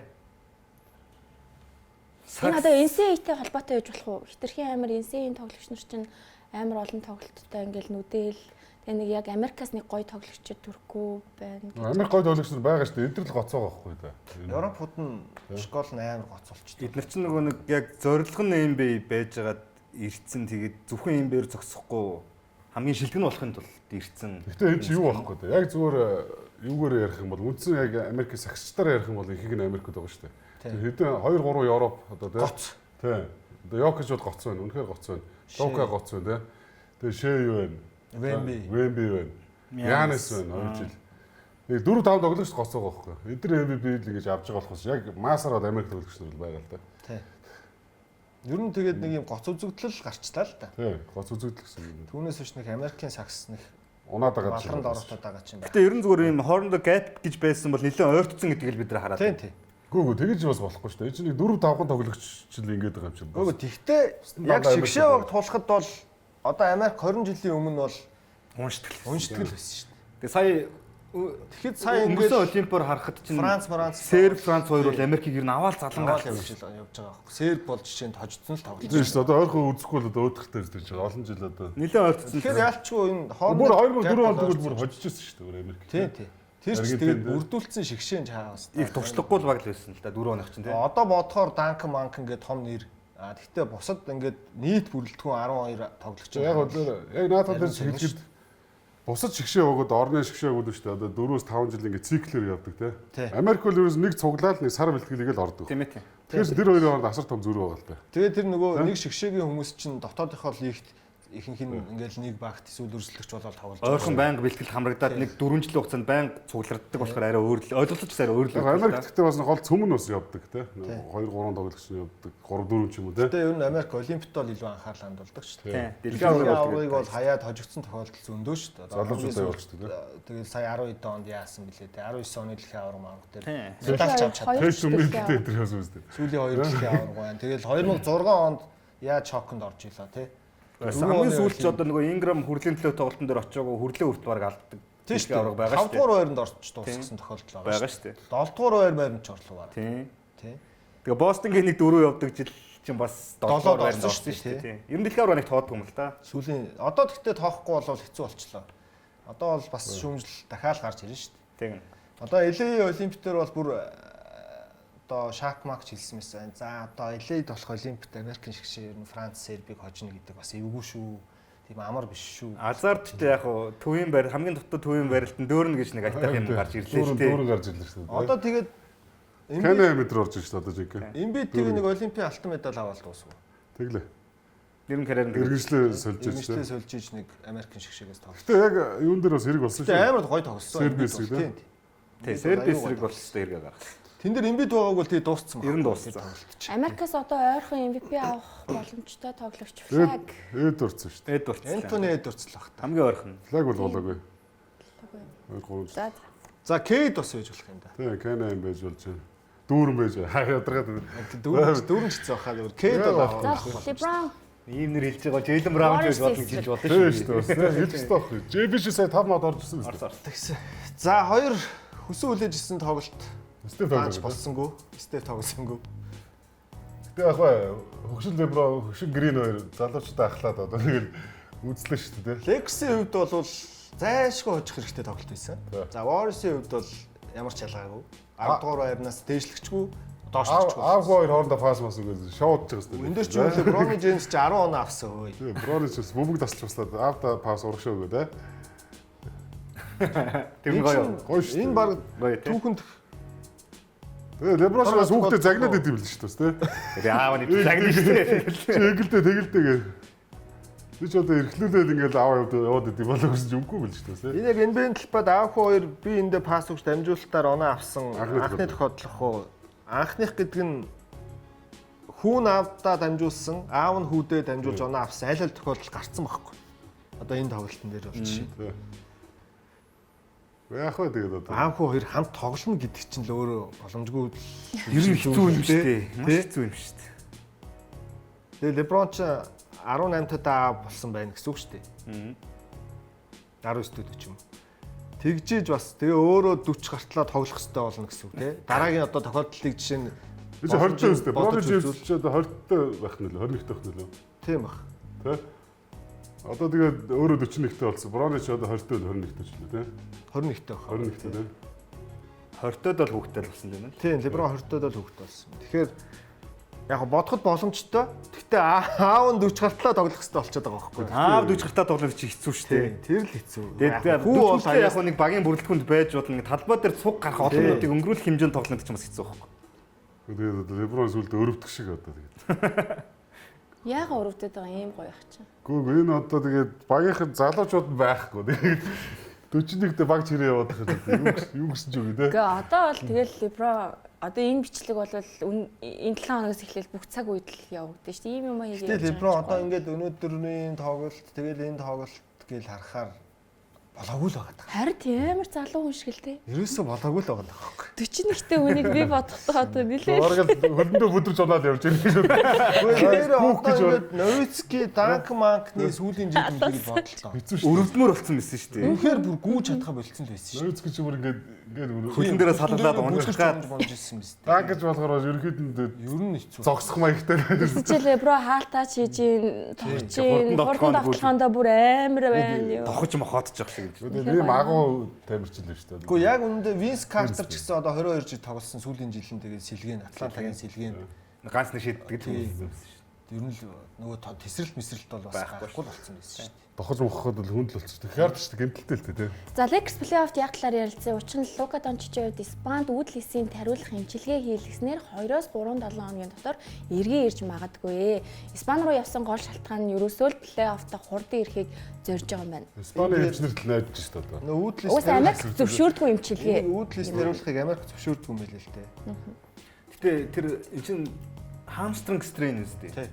Энэ одоо NCAA-тэй холбоотой байж болох уу? Хитрхийн амар NCAA-ийн тоглогч нар чинь амар олон тоглолттой ингээл нүдээл тэгээ нэг яг Америкаас нэг гоё тоглогчид төрөхгүй байна. гэж. Америк гой тоглогч нар байгаа шүү дээ. Эдгээр л гоцоо байгаа байхгүй да. Европууд нь школ нь амар гоцолчтой. Эднэр чинь нөгөө нэг яг зорилго нь NBA байжгаад ирцэн тэгээд зөвхөн NBA-р зогсохгүй хамгийн шилдэг нь болохын тулд ирцэн. Гэхдээ энэ чинь юу байхгүй да. Яг зүгээр юугаар ярих юм бол үндсэн яг Америкийн сагсчдаар ярих юм бол ихэнх нь Америкт байгаа шүү дээ. Хэдэн 2 3 Европ одоо тий. Гоц. Тий. Одоо Йокич бол гоц байна. Үнэхээр гоц байна. Лука гоц байна тий. Тэгээ Шэй юу байна? Вемби. Вемби байна. Янис байна хоёр жил. Нэг 4 5 тоглогч гоц байгаа байхгүй. Эдгээр MVP л ингэж авч байгаа болохоос яг масаар бол Америк тоглогч нар бол байгаа л да. Тий. Ер нь тэгээд нэг юм гоц үзэгдэл гарчлаа л да. Тий. Гоц үзэгдэл гэсэн юм. Түүнээс биш нэг Америкийн сагс нэг Унаад байгаа балранд ороотод байгаа чинь байна. Гэтэ ер нь зүгээр юм хоорондоо gap гэж байсан бол нэлээд ойртсон гэдгийг л бид нар хараад. Тийм тийм. Гүү гүү тэгэж бас болохгүй шүү дээ. Энэ чинь нэг 4 5 тоглогч чил ингэж байгаа юм чинь. Үгүй тэгтээ яг дандаа шигшээ Америк баг тулахад бол одоо Америк 20 жилийн өмнө бол Уншдаг. уншдаг л байсан шүү дээ. Тэгээ сая Тэгэхэд сая өнгөрсөн ингээд олимпиор харахад чинь Франц, Франц, Серб, Франц хоёр бол Америкийг ер нь аваал залан аваад гарсан. явж явж байгаа байхгүй. Серб бол жишээ нь хожигдсон л тоглож. Тийм шүү дээ. Одоо ойрхон үзэхгүй л одоо өөдөхтэй тэр чинь олон жил одоо. Нэлээд ойртсон. Тэгэхээр ялчгүй энэ хооронд Бүр 2004 онд тэгвэл бүр хожиж ирсэн шүү дээ бүр Америк. Тийм тийм. Тэр ч Аргентин тэгээд дээр. бүрдүүлсэн шигшээн чаагаас. Их туршлагагүй л баг л байсан л да 4 оных чинь тий. Одоо бодохоор Данкан Манкан гэдэг том нэр. А тэгтээ бусад ингээд нийт бүрэлдэхүүн 12 тоглогч. Яг бодлоор яг наатан дээр хэлэхэд бусад шигшээ өгөөд орны шигшээ өгөөд шүү дээ. Одоо 4-5 жил ингээд циклээр явдаг Тий. тий. Америк бол ерөөс нэг цуглаал нэг сар бэлтгэлийг л ордог. Тийм ээ тийм. Тэгэхээр тэр хоёрын хооронд асар том зүрх байгаа л да. Тэгээд тэр нөгөө нэг шигшээгийн хүмүүс чинь дотоодынхоо лигт ихэнх нь ингээд нэг багт эсвэл өрсөлдөгч болоод тоглож байгаа. Ойрхон байнга бэлтгэл хамрагдаад нэг 4 жилийн хугацаанд байнга цугларддаг болохоор арай өөр л ойлголцож арай өөр л Яг байдаг Америк л да. гэхдээ бас гол цөм нь бас явдаг тий. 2 3 тоглогч нь явдаг. 3 4 ч юм уу тий. Гэтэ ер нь Америк Олимпиад бол илүү анхаарал хандуулдаг шүү дээ. Тийм. Дэлхийн Дэлхийн аваргыг бол хаяад хожигдсон тохиолдол зөндөө шүү дээ. Залуучуудаа явуулчихдаг, тий. Тэгэл сая 12 онд яасан блэ те 19 оны дэлхийн аварга марга дээр Тийм. медаль авч чадсан. Хоёр Тэр ч мэдэлтэй тэр бас үстэй. Сүүлийн хоёр дэлхийн аварга байна. Тэгэл 2006 онд яаж шоконд орж илаа те. Хамгийн сүүлд ч одоо нөгөө Инграм хүрлийн төлөө тоглолтын дээр очиагүй хүрлээ хүрт баг алддаг. Тийм шүү Дэлхийн аварга дээ. байгаа шүү 5 дугаар байранд орж дуусгасан тохиолдол дээ. байгаа Байгаа шүү шүү дээ. дээ. 7 дугаар байр байранд ч орлоо бараг. Тийм. Тий. Тэгээ Бостонгийн нэг дөрөв явдаг жил чинь бас 7 Долоод дугаар байранд орсон орсон шүү шүү дээ, дээ. Тийм. Ер нь дэлхийн аварга нэг тоодгүй юм л да. Сүүлийн одоо тэгтээ тоохгүй бол хэцүү болчлоо. Одоо бол бас шүүмжил дахиад гарч ирнэ шүү дээ. Тийм. Одоо LA Олимпиад дээр бол бүр одоо Шак Макч хэлсэн байсан. За одоо LA-д болох Олимпиад Америкийн шигшээ ер нь Франц, Сербийг хожино гэдэг бас эвгүй шүү. Тийм амар биш шүү. Азарт ч яг хуу төвийн байр хамгийн дутуу төвийн байралт нь дөөрнө гэж нэг айтайх юм гарч ирлээ л Дөрөв дээ. дөрөв гарч ирлээ шүү дээ. Одоо тэгээд Кана метр орж ирж шүү дээ одоо жинхэнэ. Эмбид тэгээ нэг Олимпийн алтан медаль аваад дуусав. Тэглээ. Ер нь карьер нь тэгээд Иргэншлээ сольж ирж Иргэншлээ дээ. сольж иж нэг Америкийн шигшээгээс тоглолт. Гэтэ яг юун дээр бас хэрэг болсон шүү. Тэгээ амар гоё тоглосон. Серб Эмбид эсрэг, бол, тий? тийм. тий Серб эсрэг бол өстой хэрэг гаргасан. Тэн дээр Эмбид байгаагүй бол тий дууссан Ер нь дууссан. Америкаас одоо ойрхон MVP авах боломжтой тоглогч Флаг. Эд орсон шүү дээ. Эд урцсан. Энтони Эдвардс л бах та. Хамгийн ойрхон. Флаг бол болоогүй. 2 3 За за. За Кейд бас байж болох юм да. Тийм, Кана юм байж болж байна. Дүүрэн байж. Хаа ядаргаад. Дүүрэн дүүрэн ч гэсэн бахаа. Кейд бол авах За LeBron. Ийм нэр хэлж байгаа Джейлен Браун ч байж болно гэж хэлж болно Тийм шүү дээ. Бас тий. Хэлж ёстой байхгүй. JB чи сая 5 мод орж ирсэн биз дээ. Тэгсэн. За хоёр хүсэн хүлээж исэн тоглолт Стеф даанч тоглоо. болсонгүй. Стеф тоглосонгүй. Гэтэ яг бай хөгшин Леброн, хөгшин Грин хоёр залуучуудаа ахлаад одоо тэгэл үзлээ шүү дээ. Lakers-ийн хувьд бол зайлшгүй хожих хэрэгтэй тоглолт байсан. Тий. За Warriors-ийн хувьд бол ямар ч ялгаагүй. 10 дугаар байрнаас дээшлэгчгүй, доошлогчгүй. Аав хоёр хоорондоо пас мас үгээс шоудж байгаа шүү дээ. Энэ дээр ч юу лээ Брони Джеймс ч 10 оноо авсан өө. Тийм, Брони ч бас бөмбөг тасалж баслаад аавда пас урагшаа өгөө те. Тэр нь гоё. Гоё шүү дээ. Энэ баг Гоё тий. түүхэнд Тэгээ Леброн ч бас хүүхдээ загнаад идэв юм л шүү дээ, те. Тэгээ аав нь загна шүү дээ. Чи эгэлдэ тэгэлдэ гэ. Би ч одоо эрхлүүлээд ингээл аав яваад яваад идэв болоо гэсэн ч үгүй байл шүү дээ, те. энэ яг NBA-ийн талбайд аав хүү хоёр би эндээ пас өгч дамжуулалтаар оноо авсан Анхны анхны тохиолдол ах уу. Анхных гэдэг нь хүүн аавдаа дамжуулсан, аав нь хүүдээ дамжуулж оноо авсан аль аль тохиолдол гарцсан байхгүй. Одоо энэ тоглолтын дээр бол жишээ. Тэ. Яг вэ тэгээд одоо. Аав хүү хоёр хамт тоглоно гэдэг чинь л өөрөө боломжгүй. Ер нь хэцүү юм шүү дээ. Маш хэцүү юм шүү дээ. Тэгээ Леброн ч 18 тадаа аав болсон байна гэсэн үг шүү дээ. 19 төд ч юм. Тэгжиж бас тэгээ өөрөө 40 гартлаа тоглох хэрэгтэй болно гэсэн үг тий. Дараагийн одоо тохиолдлыг жишээ нь Би чи 20 таа үстэй. Брони бодож Джеймс үзвэл ч одоо 20 таа байх нь лөө, 21 таа байх нь лөө. Тийм баг. Тэ. Одоо тэгээд өөрөө 41 таа болсон. Брони ч одоо 20 таа 21 таа ч лээ, тэ. 21 таа байх. 21 таа, тэ. 20-тод бол хүүхдтэй л болсон юм байна. Тийм, Леброн 20 таад л хөвгт болсон. Тэгэхээр яг го бодоход боломжтой. Гэхдээ аав нь 40 гартлаа тоглох хэрэгтэй болчиход байгаа байхгүй. Аав 40 гартаа тоглох чи хэцүү шүү дээ. Тийм, тэр л хэцүү. Тэгээд хүү бол яг нэг багийн бүрэлдэхүүнд байж болно. Нэг талбай дээр цуг гарах олон минутыг өнгөрүүлэх хэмжээнд тоглоно гэдэг чинь бас хэцүү байхгүй. Тэгээд одоо Леброн сүлд өрөвдөх шиг одоо тэгээд. Яага өрөвдөд байгаа юм гоё ах чинь. Гүү гүү, энэ одоо тэгээд багийнхан залуучууд нь байхгүй. Тэгээд 41-д баг чирээ яваад байгаа юм. Юу гэсэн- Юу гэсэн ч үг те. Гэ одоо бол тэгэл Леброн одоо энэ бичлэг бол энэ 7 хоногоос эхлээл бүх цаг үед л явагдана шүү дээ. Ийм юм хийгээ. Гэтэ Леброн одоо ингээд өнөөдрийн тоглолт тэгэл энэ тоглолт гэж харахаар болоогүй л байгаа даа. Харин тийм амар залуу хүн шиг л те. Ерөөсөө болоогүй л байгаа даа байхгүй. 41-тэй хүнийг би бодохдоо одоо нилээ. Бараг л хөлөндөө бүдэрч унаад явж байгаа юм шиг. Тэр Гүүх одоо гэж ингээд Новицки, Данк Манкны сүүлийн жилүүдийг бодлоо. Хэцүү шүү. Өрөвдмөр болсон байсан шүү дээ. Үнэхээр бүр гүүж чадхаа болцсон л байсан шүү. Новицки ч бүр ингээд ингээд бүр Хөлн дээрээ салгалаад унжгаад унж ирсэн биз дээ. Данк гэж болохоор ерөнхийд нь Ер нь хэцүү. зогсох маягтай. Чи Леброн хаалтаач хийж ийн, тогч ийн, Хурдан хурдан довтлохоондоо довтлохоондоо бүр амар байна юу. тохож мохоодчих шиг гэж. Тэгээд ийм агуу тамирчин л шүү дээ. Гэхдээ яг үүндээ Винс Картер ч гэсэн одоо 22 жил тоглосон сүүлийн жил нь тэгээд сэлгэн Атлантагийн сэлгэн Ганц нэг шийддэг л юм байсан шүү. ер нь л нөгөө тесрэлт мэсрэлт бол бас байхгүй л болсон байсан шүү дээ. Дохож мохоход бол хүндэл болчих. Тэгэхээр ч гэмтэлтэй л дээ, тэ. За Lakers плей-оффт яг талаар ярилцсан. Учир нь Лука Дончичийн хувьд Испанд үүдл хийсийн тариулах эмчилгээ хийлгэснээр 2-3-7 хоногийн дотор эргэн ирж магадгүй. Испани руу явсан гол шалтгаан нь ерөөсөө л плей-оффт хурдан ирэхийг зорж байгаа юм байна. Испани эмчнэрт л найдаж шүү дээ одоо. Нөгөө үүдл Угаасаа Америк зөвшөөрдгөө эмчилгээ. үүдл тариулахыг Америк зөвшөөрдөг юм байлээ л дээ. Гэтэ тэр эн чин hamstring strain үстэй. Тий.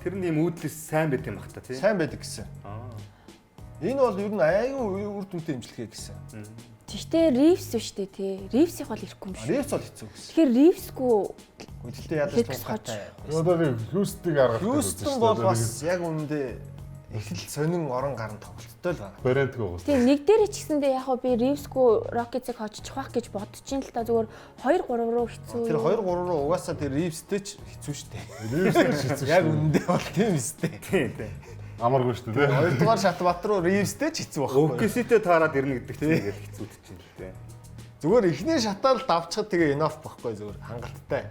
Тэр нь ийм үүдлэс сайн байт юм бах та тий. Сайн байдаг гэсэн. Энэ бол ер нь айгүй үр дүнтэй эмчилгээ гэсэн. Гэхдээ Ривс биш үү тий. Ривсийнх бол ирэхгүй юм шүү. Ривс бол хэцүү гэсэн. Тэгэхээр Ривсгүй Гэхдээ ядаж Lakers хож. туугатай. Одоо нэг Хьюстоныг аргах Хьюстон бол бас яг үүндээ их л сонин орон гарan тоглолттой л байна. Бариантг байгаа. Тийм нэг дээрээ ч гэсэндээ яг хөө би Ривсгүй Rockets-ыг хоччих байх гэж бодож ин л та зүгээр 2 3 руу хэцүү. Тэр 2 3 руу угаасаа тэр Ривстэй ч хэцүү шттэ. Ривстэй ч хэцүү Яг шүү. үүндээ бол тийм өстэй. Тий, тий. Амаргүй шүү дээ, тэ. Хоёрдугаар шат бат руу Ривстэй ч хэцүү байхгүй. OKC-тэй таарад ирнэ гэдэг чинь тэгэл хэцүү чинь тий. Зүгээр эхний шатаал давчхад тэгээ enough байхгүй зүгээр хангалттай.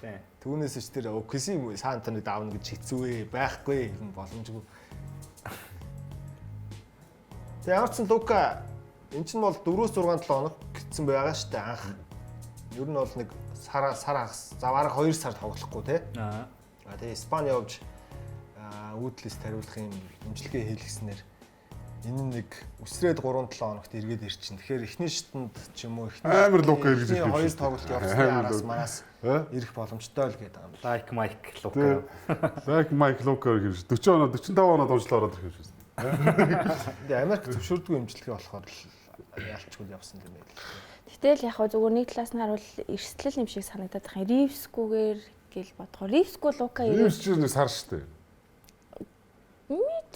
Тий. Түүнээс ч тэр OKC Сан Антонио давна гэж хэцүү ээ байхгүй ер нь боломжгүй. Тэгээ ямар ч сан Лука эн чинь бол 4-6 7 хоног гэсэн байгаа штэ анх. Ер нь бол нэг сар сар хагас за бараг 2 сар тоглохгүй те. Аа. А тэгээ Испани явж үүдлээс тариулах юм эмчилгээ хийлгэснээр энэ нэг үсрээд 3 7 хоногт эргээд ирчин. Тэгэхээр эхний шатанд ч юм уу эхний Амар Лука эргэж эхний ирэх юм хоёр шиг. тоглолт явсны Амар араас Лука. мараас Э? ирэх боломжтой л гэдэг юм. Like Mike Лука. Лайк Майк Лука гэх юм шиг 40 оноо 45 оноо домжлоо ороод ирэх юм шиг. Тэгээ Америк зөвшөөрдгөө эмчилгээ болохоор л ялчгүй явсан юм байл. Гэтэл яг хөө зүгээр нэг талаас нь харуул эрсдлэл юм шиг санагдаад байгаа юм. Ривсгүйгээр гэл бодгоо. Ривсгүй Лука Ривс ирээд ч нэг сар шүү дээ.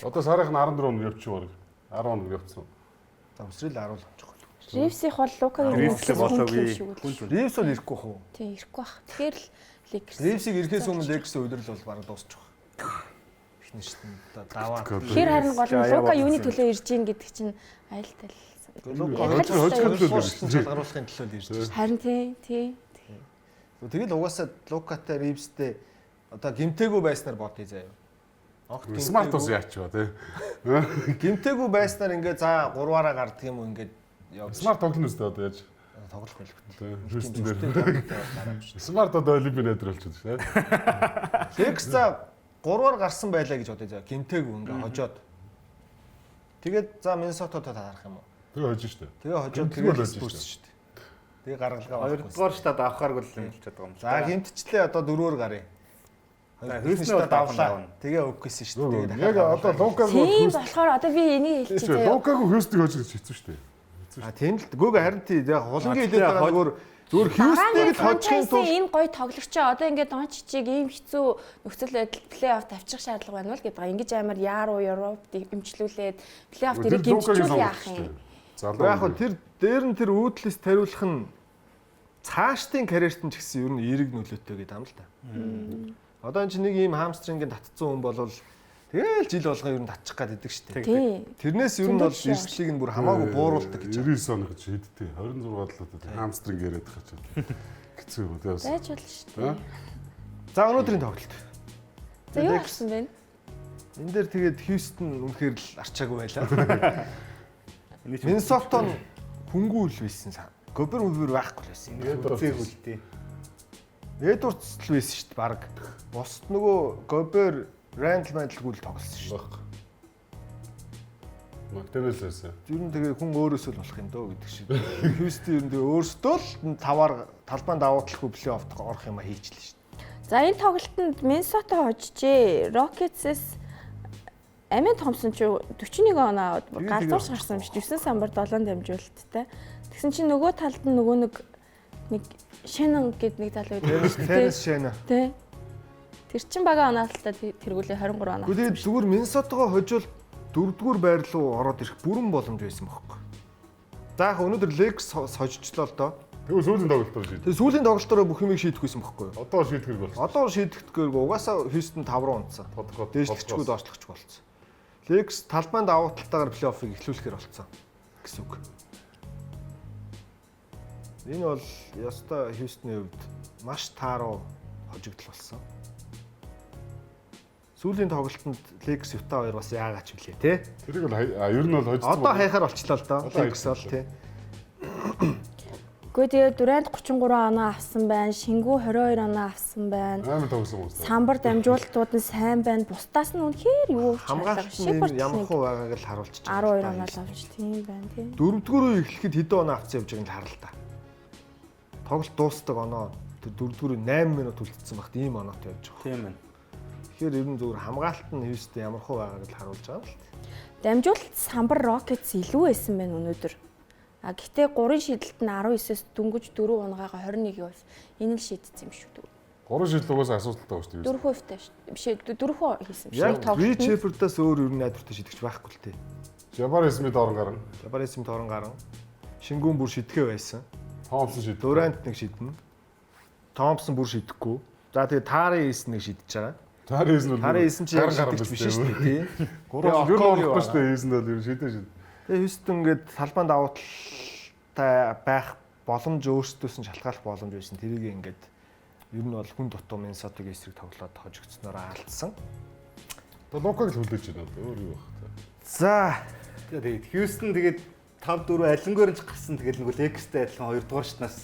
Одоо сарынх нь 14 хоног явчих бараг. 10 хоног явцсан. За өсрөл 10 л авчих байл. Ривсийнх бол Лукагийн Ривс л болоогүй. Ривс бол ирэхгүй хөө. Тийм ирэхгүй бах. Тэгэхээр л Lakers. Ривсийг ирэхээс өмнө Lakers-ийн удирдал бол бараг дуусчих. Эхний шатнд даваа. Тэгэхээр харин гол нь Аяа Лука юуны болсон. төлөө ирж гин гэдэг чинь айл тал. Лука Ярих л хожигдол хожигдол шалгаруулахын төлөө л ирж байна. Харин тий, тий. Тэгэл угаасаа Лукатай Ривстэй одоо гимтээгүй байснаар бодъё заяа. Огт Смарт бас яач ба тий. Гимтээгүй байснаар ингээ за гурваараа гардаг юм уу ингээд явж Смарт тоглоно үстэй одоо яаж. тоглох байлгүй. Тий. Хьюстон дээр. Смарт одоо олимпийн найдар болчиход шүү дээ. Лекс за гурваар гарсан байлаа гэж бодъё заяа. Гимтээгүй ингээ хожоод. Тэгээд за Миннесотод таарах юм уу? Тэгээ хожиж шүү дээ. Тэгээ хожоод Гимтгүй л тэгээд хожиж Спурс шүү шүү дээ. Тэгээ гаргалгаа байхгүй. Хоёрдугаар штат авахааргүй л юм болчиход байгаа юм. За гимтчлээ одоо дөрөөр гарыг. За, Хоёр Хьюстон штат бол авлаа. давна. Тэгээ өгөхсэн шүү дээ. дээ. Яг одоо Лукаг бол Тийм болохоор одоо би энийг хэлчихье заяа. Лукаг Хьюстоныг хожиж хэцүү шүү дээ. А тийм л гүг харин тий яг хулангийн А, хэлээд байгаа тэгтээ зүгээр зүгээр Хьюстоныг л хожихын тулд энэ гоё тоглогчоо одоо ингээд Дончичийг ийм хэцүү нөхцөл байдалд плей-офф тавьчих шаардлага байна уу л гэдэг байгаа. Ингэж амар яаруу Европт имчлүүлээд плей-офф Тэр дэрийг Лукагийн гимчүүл сонголт яах шүү юм. дээ. Залуу. Яг хөө тэр дээр нь тэр уудлис тариулах нь цаашдын карьерт нь ч гэсэн ер нь эерэг нөлөөтэй гэдэг юм л та. Одоо энэ чинь нэг ийм хамстрингийн татцсан хүн болвол тэгэл жил болгон ер нь татчих гад идэг шүү дээ. Тий. Тэрнээс ер нь бол Зөндөө жишээ эрсдлийг нь бүр хамаагүй бууруулдаг гэж. 99 он гэж хэдтэй 26 талаад хамстринг яриад байгаа чинь. Хэцүү юм тий бас. Байж болно шүү дээ. За өнөөдрийн тоглолт. За юу авсан бэ? Энэ дээр тэгээд Хьюстон үнэхээр л арчаагүй байлаа. Эний чинь Миннесото нь хөнгүү л байсан. Гобер мөбөр байхгүй л байсан. үзээг үлдээ. Эдвардс л байсан шүү дээ баг. Бусд нөгөө Гобер Рандл Мандалгүй л тоглосон шүү дээ. Макдональдс байсан. Ер нь тэгээ хүн өөрөөсөө л болох юм дөө гэдэг шиг. Хьюстон ер нь тэгээ өөрсдөө л таваар талбайн давуу талгүй плей-оффт орох юм а хийчлээ шүү дээ. За энэ тоглолтод Миннесота хожжээ. Rockets-с Амин Томсон ч 41 оноо аваад Тэгээ галзуурч тэгээ гарсан юм шиг 9 самбар 7 дамжуулалттай. Тэгсэн чинь нөгөө талд нь нөгөө нэг нэг Шэнэн гэд нэг залуу байдаг. Терренс Шэна. Тэ. Тэр чин бага оноолттой тэргүүлээ 23 оноо. Гэхдээ тэгээд зүгээр Миннесотогоо хожвол дөрөвдүгээр байр руу ороод ирэх бүрэн боломж байсан бохоггүй. За яг өнөөдөр Лекс хожчлоо л доо. Тэгвэл сүүлийн тоглолтоор шийд. Тэгээ сүүлийн тоглолтоор бүх юмыг шийдэх байсан бохоггүй. Одоо шийдэх хэрэг болсон. Одоо шийдэхдэггүй угаасаа Хьюстон 5 руу унтсан. Тодорхой. Дээшлэгчгүй доошлогчгүй болсон. Лекс талбайн давуу талтайгаар плей-оффыг эхлүүлэхээр болсон гэсэн үг. Энэ бол ёстой Хьюстоны хувьд маш тааруу хожигдол болсон. Сүүлийн тоглолтод Лекс Юта хоёр бас яагаад ч билээ те. Тэрийг бол ер нь бол хожигдсон. Одоо хайхаар болчлоо л доо. Одоо Лекс бол те. Гэхдээ тэгээд Дурант 33 оноо авсан байна. Шингүү 22 оноо авсан байна. Амар тоглосон юм байна. Самбар дамжуулалтууд нь сайн байна. Бусдаас нь үнэхээр юу Хамгаалалт нь ямар хуу байгааг л харуулчих. 12 оноо л авч тийм байна тийм. Дөрөвдүгээр үе эхлэхэд хэдэн оноо авсан явж байгааг нь харал та. Тоглолт дуустдаг оноо тэр дөрөвдүгээр үе 8 минут үлдсэн багт ийм оноотой явж байгаа. Тийм ээ. Тэгэхээр ер нь зүгээр хамгаалалт нь Хьюстон ямар хуу байгааг л харуулж байгаа юм л. Дамжуулалт самбар Rockets илүү байсан байна өнөөдөр. А гэхдээ гурван шидэлт нь 19-өөс дөнгөж 4 унгаагаа 21%. Энэ л шийдсэн юм шүү дээ. Гурван шийдэл угаасаа асуудалтай байгаа шүү дээ. 4% таа шүү. Биш ээ 4% хийсэн юм Яг шиг тоглолт. Рич Шефердаас өөр ер нь найдвартай шидэгч байхгүй л тээ. Жабар Смит орон гарна. Жабар Смит орон гарan. Шингүүн бүр шидэхээ байсан. Томпсон шийдэх. Дурант нэг шидэнэ. Томпсон бүр шидэхгүй. За тэгээ Тари Эйс нэг шидэж байгаа. Тари Эйс нь бол Тари Эйс нь чи яг гарan гарan шидэгч биш шүү дээ тий. Гурван ер нь Тэгээ орохгүй шүү дээ. Эйс нь бол ер нь шидэ шид. Тэгээ Хьюстон ингээд талбайн давуу талтай байх боломж өөрсдөөс нь шалтгааллах боломж байсан. Тэрийг ингээд ер нь бол хүн дутуу Миннесотагийн эсрэг тоглоод хожигдсоноор алдсан. Одоо Лукаг л хүлээж байна одоо өөр юу байх вэ? За Тэгээд Хьюстон тэгээд 5 4 алингаар нь ч гарсан тэгээд нөгөө Lakers-тэй адилхан 2 дугаар шатнаас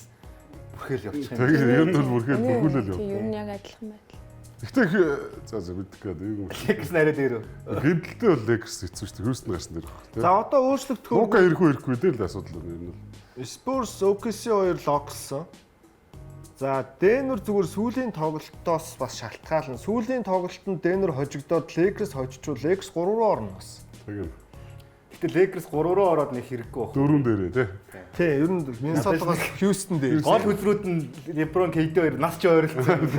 бүрхэл явчих юм. Тэгээд ер нь бол бүрхэл бүрхүүлэл яв. Тийм ер нь яг адилхан байдал. Гэхдээ за за мэддэг гэдэг юм. Lakers нарай дээр үү? Гэмтэлтэй бол Lakers хэцүү шүү дээ. Хьюстон гарсан дээр байх тий. за одоо өөрчлөгдөх Лука ирэх үү ирэхгүй дээр л асуудал байна ер нь бол. Spurs OKC хоёр локсон. За Денвер зүгээр сүүлийн тоглолтоос бас шалтгаална. Сүүлийн тоглолтод Денвер хожигдоод Lakers хожичвол Lakers 3 руу орно бас. Тийм. Гэтэ Lakers 3 руу ороод нэг хэрэггүй байх. Дөрөв дээрээ тий. Тий, ер нь Миннесотагоос Хьюстон дээр. Гол хөзрүүд нь LeBron KD хоёр нас ч ойролцсон.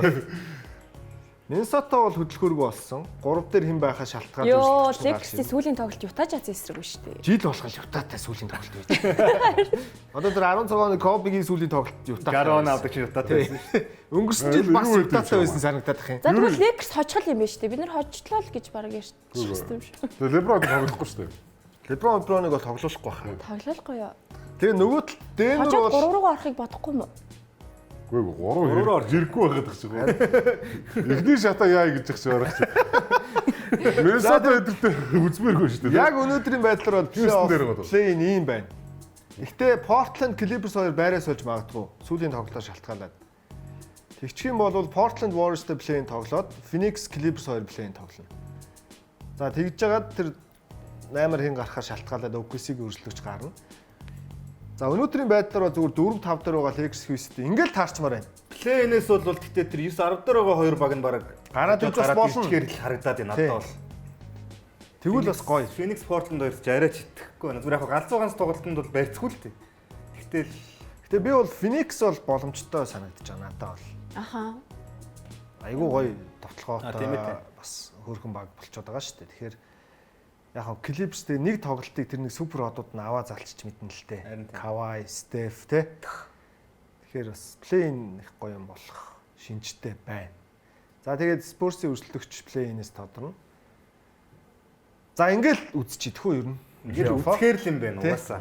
Миннесота бол хөдөлгөөргүй болсон. 3 дээр хэн байхаа шалтгаан Йоо, өрсөлдөгч нь гарч Lakers-ийн ирнэ. сүүлийн тоглолт Utah Jazz эсрэг биш үү? Жил болгон Utah-тай сүүлийн тоглолт байж. Одоо тэр 16 оны Kobe-гийн сүүлийн тоглолт Utah. 60 он авдаг чинь Utah-тай байсан шүү дээ. Өнгөрсөн жил бас Юу гэдэг Utah-тай юм байсан санагдаад ах юм. За тэгвэл Lakers хожгол юм байна шүү дээ. Бид нэр хожтлоо л гэж баг ярьчих юм шиг. Тэгээ Леброн тоглохгүй шүү дээ. LeBron LeBron-ыг бол тоглоулахгүй байх. Тоглохгүй юу? Тэгээ нөгөө талд Denver Хожоод бол 3 руугаа орохыг бодохгүй юм уу? Үгүй ээ, 3 руу орж. ирэхгүй байгаад тах шиг. Эхний шатаа яа гэж их шиг орох чи. Миннесота өдөртөө үзмээргүй шүү дээ. яг өнөөдрийн байдлаар бол Houston дээр байгаа. плей-ин ийм байна. Гэхдээ Portland Clippers хоёр байраа сольж магадгүй. Сүүлийн тоглолтоор шалтгаалаад. Тэгчих юм бол Portland Warriors-тай плей-ин тоглоод Phoenix Clippers хоёр плей-ин тоглоно. За тэгж жагаад тэр 8-аар хэн гарахаар шалтгаалаад OKC-г өрсөлдөгч гарна. За өнөөдрийн байдлаар бол зүгээр 4-5 дээр байгаа Lakers Houston ингээл таарчмаар байна. Плей-инээс бол тэгтээ тэр 9-10 дээр байгаа хоёр баг нь баг Гараад ирж бас болно. Ихээр л харагдаад байна Тий. надад бол. Тэгвэл бас гоё. Phoenix Portland хоёр ч арай ч итгэхгүй байна. Зүгээр яг галзуу ганц тоглолтод бол барьцгүй л дээ. Тэгтэл Гэтэ би бол Phoenix бол боломжтой санагдаж байгаа надад бол. Аха. Айгуу гоё А, товтлогоотой тийм ээ, тийм. бас хөөрхөн баг болчиход байгаа шүү дээ. Тэгэхээр яг хав Clippers дээр нэг тоглолтыг тэр нэг супер одууд нь аваа залчиж мэднэ л дээ. Харин тийм. Kawhi, Steph те. Тэгэхээр бас плей-ин их гоё юм болох шинжтэй байна. За тэгээд Spurs-ийн өрсөлдөгч плей-инээс тодорно. За ингээл үзчих идэх үү ер нь. ингээд үзэхээр л юм байна Тий. угаасаа.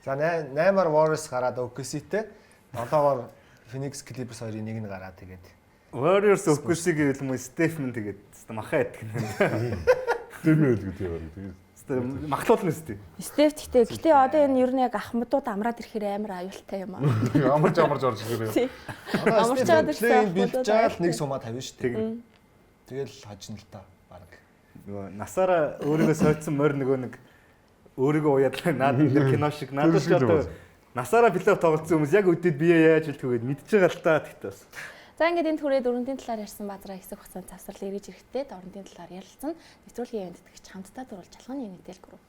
За 8-аар Warriors гараад OKC-тэй, 7-оор Phoenix Clippers хоёрын нэг нь гараад тэгээд Warriors OKC гэвэл мөн Stephen тэгээд хэвээ махаа идэх юм. Дэмэл гэдэг юм. Тэгээд Хэвээ махлуулна үстэй. Стеф гэхдээ одоо энэ ер нь яг ахмадууд амраад ирэхээр амар аюултай юм аа. амарч амарч орж ирэх. Тий. Амарч чад ирсэн плей-ин бэлдэж ахмадууд байгаа л нэг сумаа тавина шүү дээ. Тэг. Тэгэл хожино л та баг. Нөгөө насаараа өөрийгөө сойдсон морь нөгөө нэг өөрийгөө уяад наад энэ кино шиг надад ч Тэр шиг л одоо байна. насаараа плей-офф тоглолцсон хүмүүс яг үдээд бие яаж хэлдэг вэ мэдж байгаа л та тэгтээ бас. За ингээд энэ түрээд дөрөндийн талаар ярьсан базараа хэсэг хугацаанд завсрал эргэж ирэхдээ дөрөндийн талаар ярилцсан. Нэвтрүүлгийн ивент тэтгэгч хамтдаа дөрвөлж алханы Unitel Group.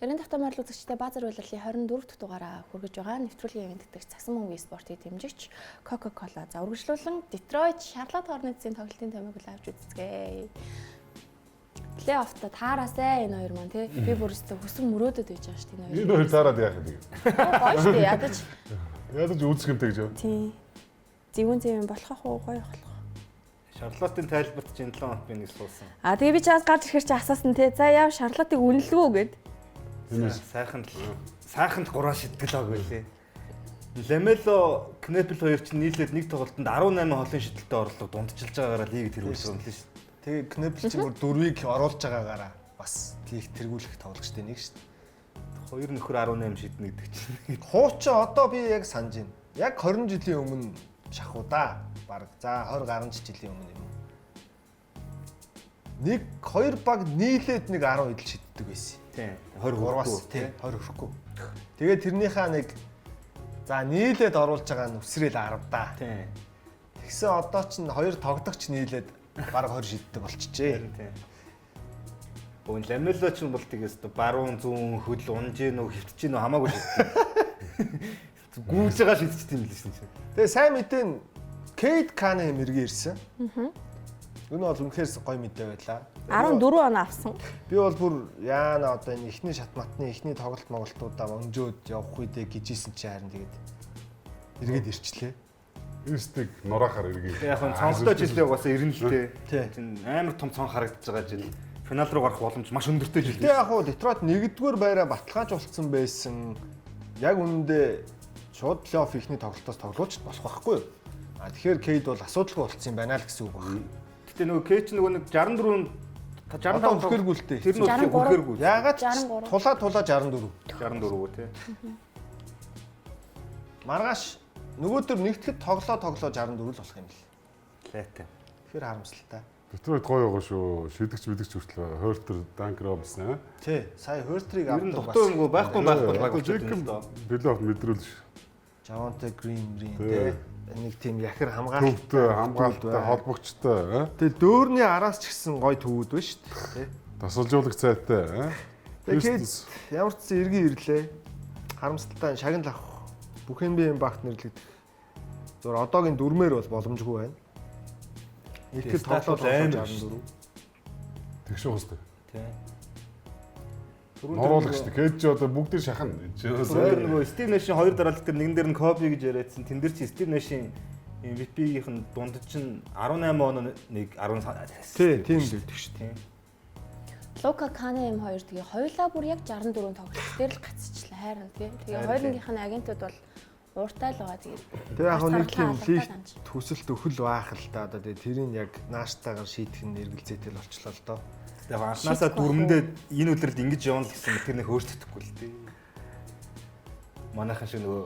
Ерэн тавтай морил үзэгчтэй Баазар улирлын 24 дахь дугаараа хүргэж байгаа. Нэвтрүүлгийн ивент тэтгэгч Цагсан мөнгө спортыг дэмжигч Coca-Cola. За үргэлжлүүлэн Detroit Charlotte Hornets-ийн тоглолтын томьёог л авч үзцгээе. Плей-оффта таараасай энэ хоёр маань тий. Би бүр өстө хүсэн мөрөөдөд байж байгаа шүү дээ энэ Энэ хоёр. хоёр таарад яах юм бэ? Гоё шүү дээ. Ядаж Ядаж үзэх юмтай гэж юу? тий. Зэвүүн зэвүүн болох ах уу гоё болох. Шарлоттын тайлбарт чинь 7 хоног би нэг суусан. А тэгээ би чаас гарч ирэхэр чи асаасан тий. За яав Шарлоттыг үнэлвүү гэд. Тиймээс Сайхан л сайхан л гураа шидгэл аг байлээ. Ламело Кнепл хоёр чинь нийлээд нэг тоглолтод 18 холын шидэлтэй орлого дундчилж байгаагаараа лиг тэргүүлж байгаа юм лээ шүү. Тэгээ Кнепл чинь бүр дөрвийг оруулж байгаагаараа бас лиг тэргүүлэх тоглогчтой нэг шүү дээ. Хоёр нөхөр 18 шиднэ гэдэг чинь. Хуучин одоо би яг санаж байна. Яг 20 жилийн өмнө шахуу да. Бараг за 20 гаруй жилийн өмнө юм уу. Нэг хоёр баг нийлээд нэг 10 идэл шиддэг байсан. Тийм. 20 3-аас хүрэхгүй. тий 20 хүрэхгүй. Тэгээ тэрнийхээ нэг за нийлээд оруулж байгаа нь үсрээл 10 да. Тийм. Тэгсэн одоо чинь хоёр тогдогч нийлээд бараг 20 шиддэг болчихжээ. Тийм. Өн Ламело ч бол тэгээс өстө баруун зүүн хөл унж гин үү хөвтж гин үү хамаагүй шиддэг. Гүйж байгаа шидчихсэн юм лээ шин. Тэгээ сайн мэдээ нь Кейт Канэм эргээ ирсэн. Аа. Энэ бол үнэхээр гоё мэдээ байлаа. 14 он авсан. Би бол бүр яана одоо энэ эхний шат матны эхний тоглолт моголтуудаа өнжөөд явах үедээ гэжсэн чи харин тэгээд эргээд ирчлээ. Эстиг нураахаар эргээ. Яг нь цонхтой жилээ угаасаа ирнэ л дээ. Тий. Чин амар том цон харагдаж байгаа жил. Финал руу гарах боломж маш өндөртэй жил. Гэтэ яг хуу Детройт нэгдүгээр байраа баталгаажуулсан байсан. Яг үнэндээ шууд плей-офф эхний тоглолтоос тоглуулж болох байхгүй юу? А тэгэхээр Кейд бол асуудалгүй болцсон юм байна л гэсэн үг байна. Гэтэ нөгөө Кэч нөгөө нэг 64 Одоо 65 үнэхэргүй л дээ. Тэр нь 63. үнэхэргүй. Яагаад ч 63. тулаа тулаа 64. 64 үү те. Маргааш нөгөөдөр нэгтгэд тоглоо тоглоо 64 л болох юм л. Лайтай. Тэгэхээр харамсалтай. Детройт гоё байгаа шүү. Шидэгч мэдэгч хүртэл Хортер, Данк Робинсон аа. Тий, сая Хөртрийг Ер нь авдаг дутуу юмгүй байхгүй байхгүй баг Одоо болчиход Джеком байна л доо. плей-офф мэдрүүл ш. Javonte Green Green Тий. тий. Нэг тийм яхир хамгаалалт Төвтэй, хамгаалалттай, холбогчтой, аа? Тэгээ дөөрний араас ч гэсэн гой төвүүд байна шүү дээ. Тий. Тасалжуулагч сайтай, аа? Тэгээ Кейт ямар ч зэн эргэн ирлээ. Харамсалтай нь шагнал авах бүх NBA багт нэрлэгдэх. Зур одоогийн дүрмээр бол боломжгүй байна. Нийтгэл стат тоглолт бол амар 64. Тэгш уустай. Тий. Нуруулах шүү дээ. Кейт ч одоо бүгдийг шахна. Энд чинь Түрүүн нөгөө Стив Нэшийн хоёр дараалал дээр нэгэн дээр нь Коби гэж яриадсан. Тэн дээр чи Стив Нэшийн MVP-ийнх нь дундаж нь 18 оноо нэг 10 Тий, тийм байдаг шүү дээ. Тийм. Лука Кана юм хоёр тэгээ хоёулаа бүр яг 64 тоглолт дээр л гацчихлаа хайран тий. Тэгээ Харин хоёулынгийнх нь агентууд бол ууртай л байгаа тэгээд. Тэгээ яг нэг тийм Алдартай лиг данж. төсөлт өхөл байх л да. Одоо тэгээ тэрийг яг нааштайгаар шийдэх нь эргэлзээтэй л болчлоо л доо. Яг анхнаасаа Шийдэх дүрмэндээ энэ үлрэлд ингэж явна л гэсэн тэр нэг өөрчлөгдөхгүй л тий. Манайхан шиг нөгөө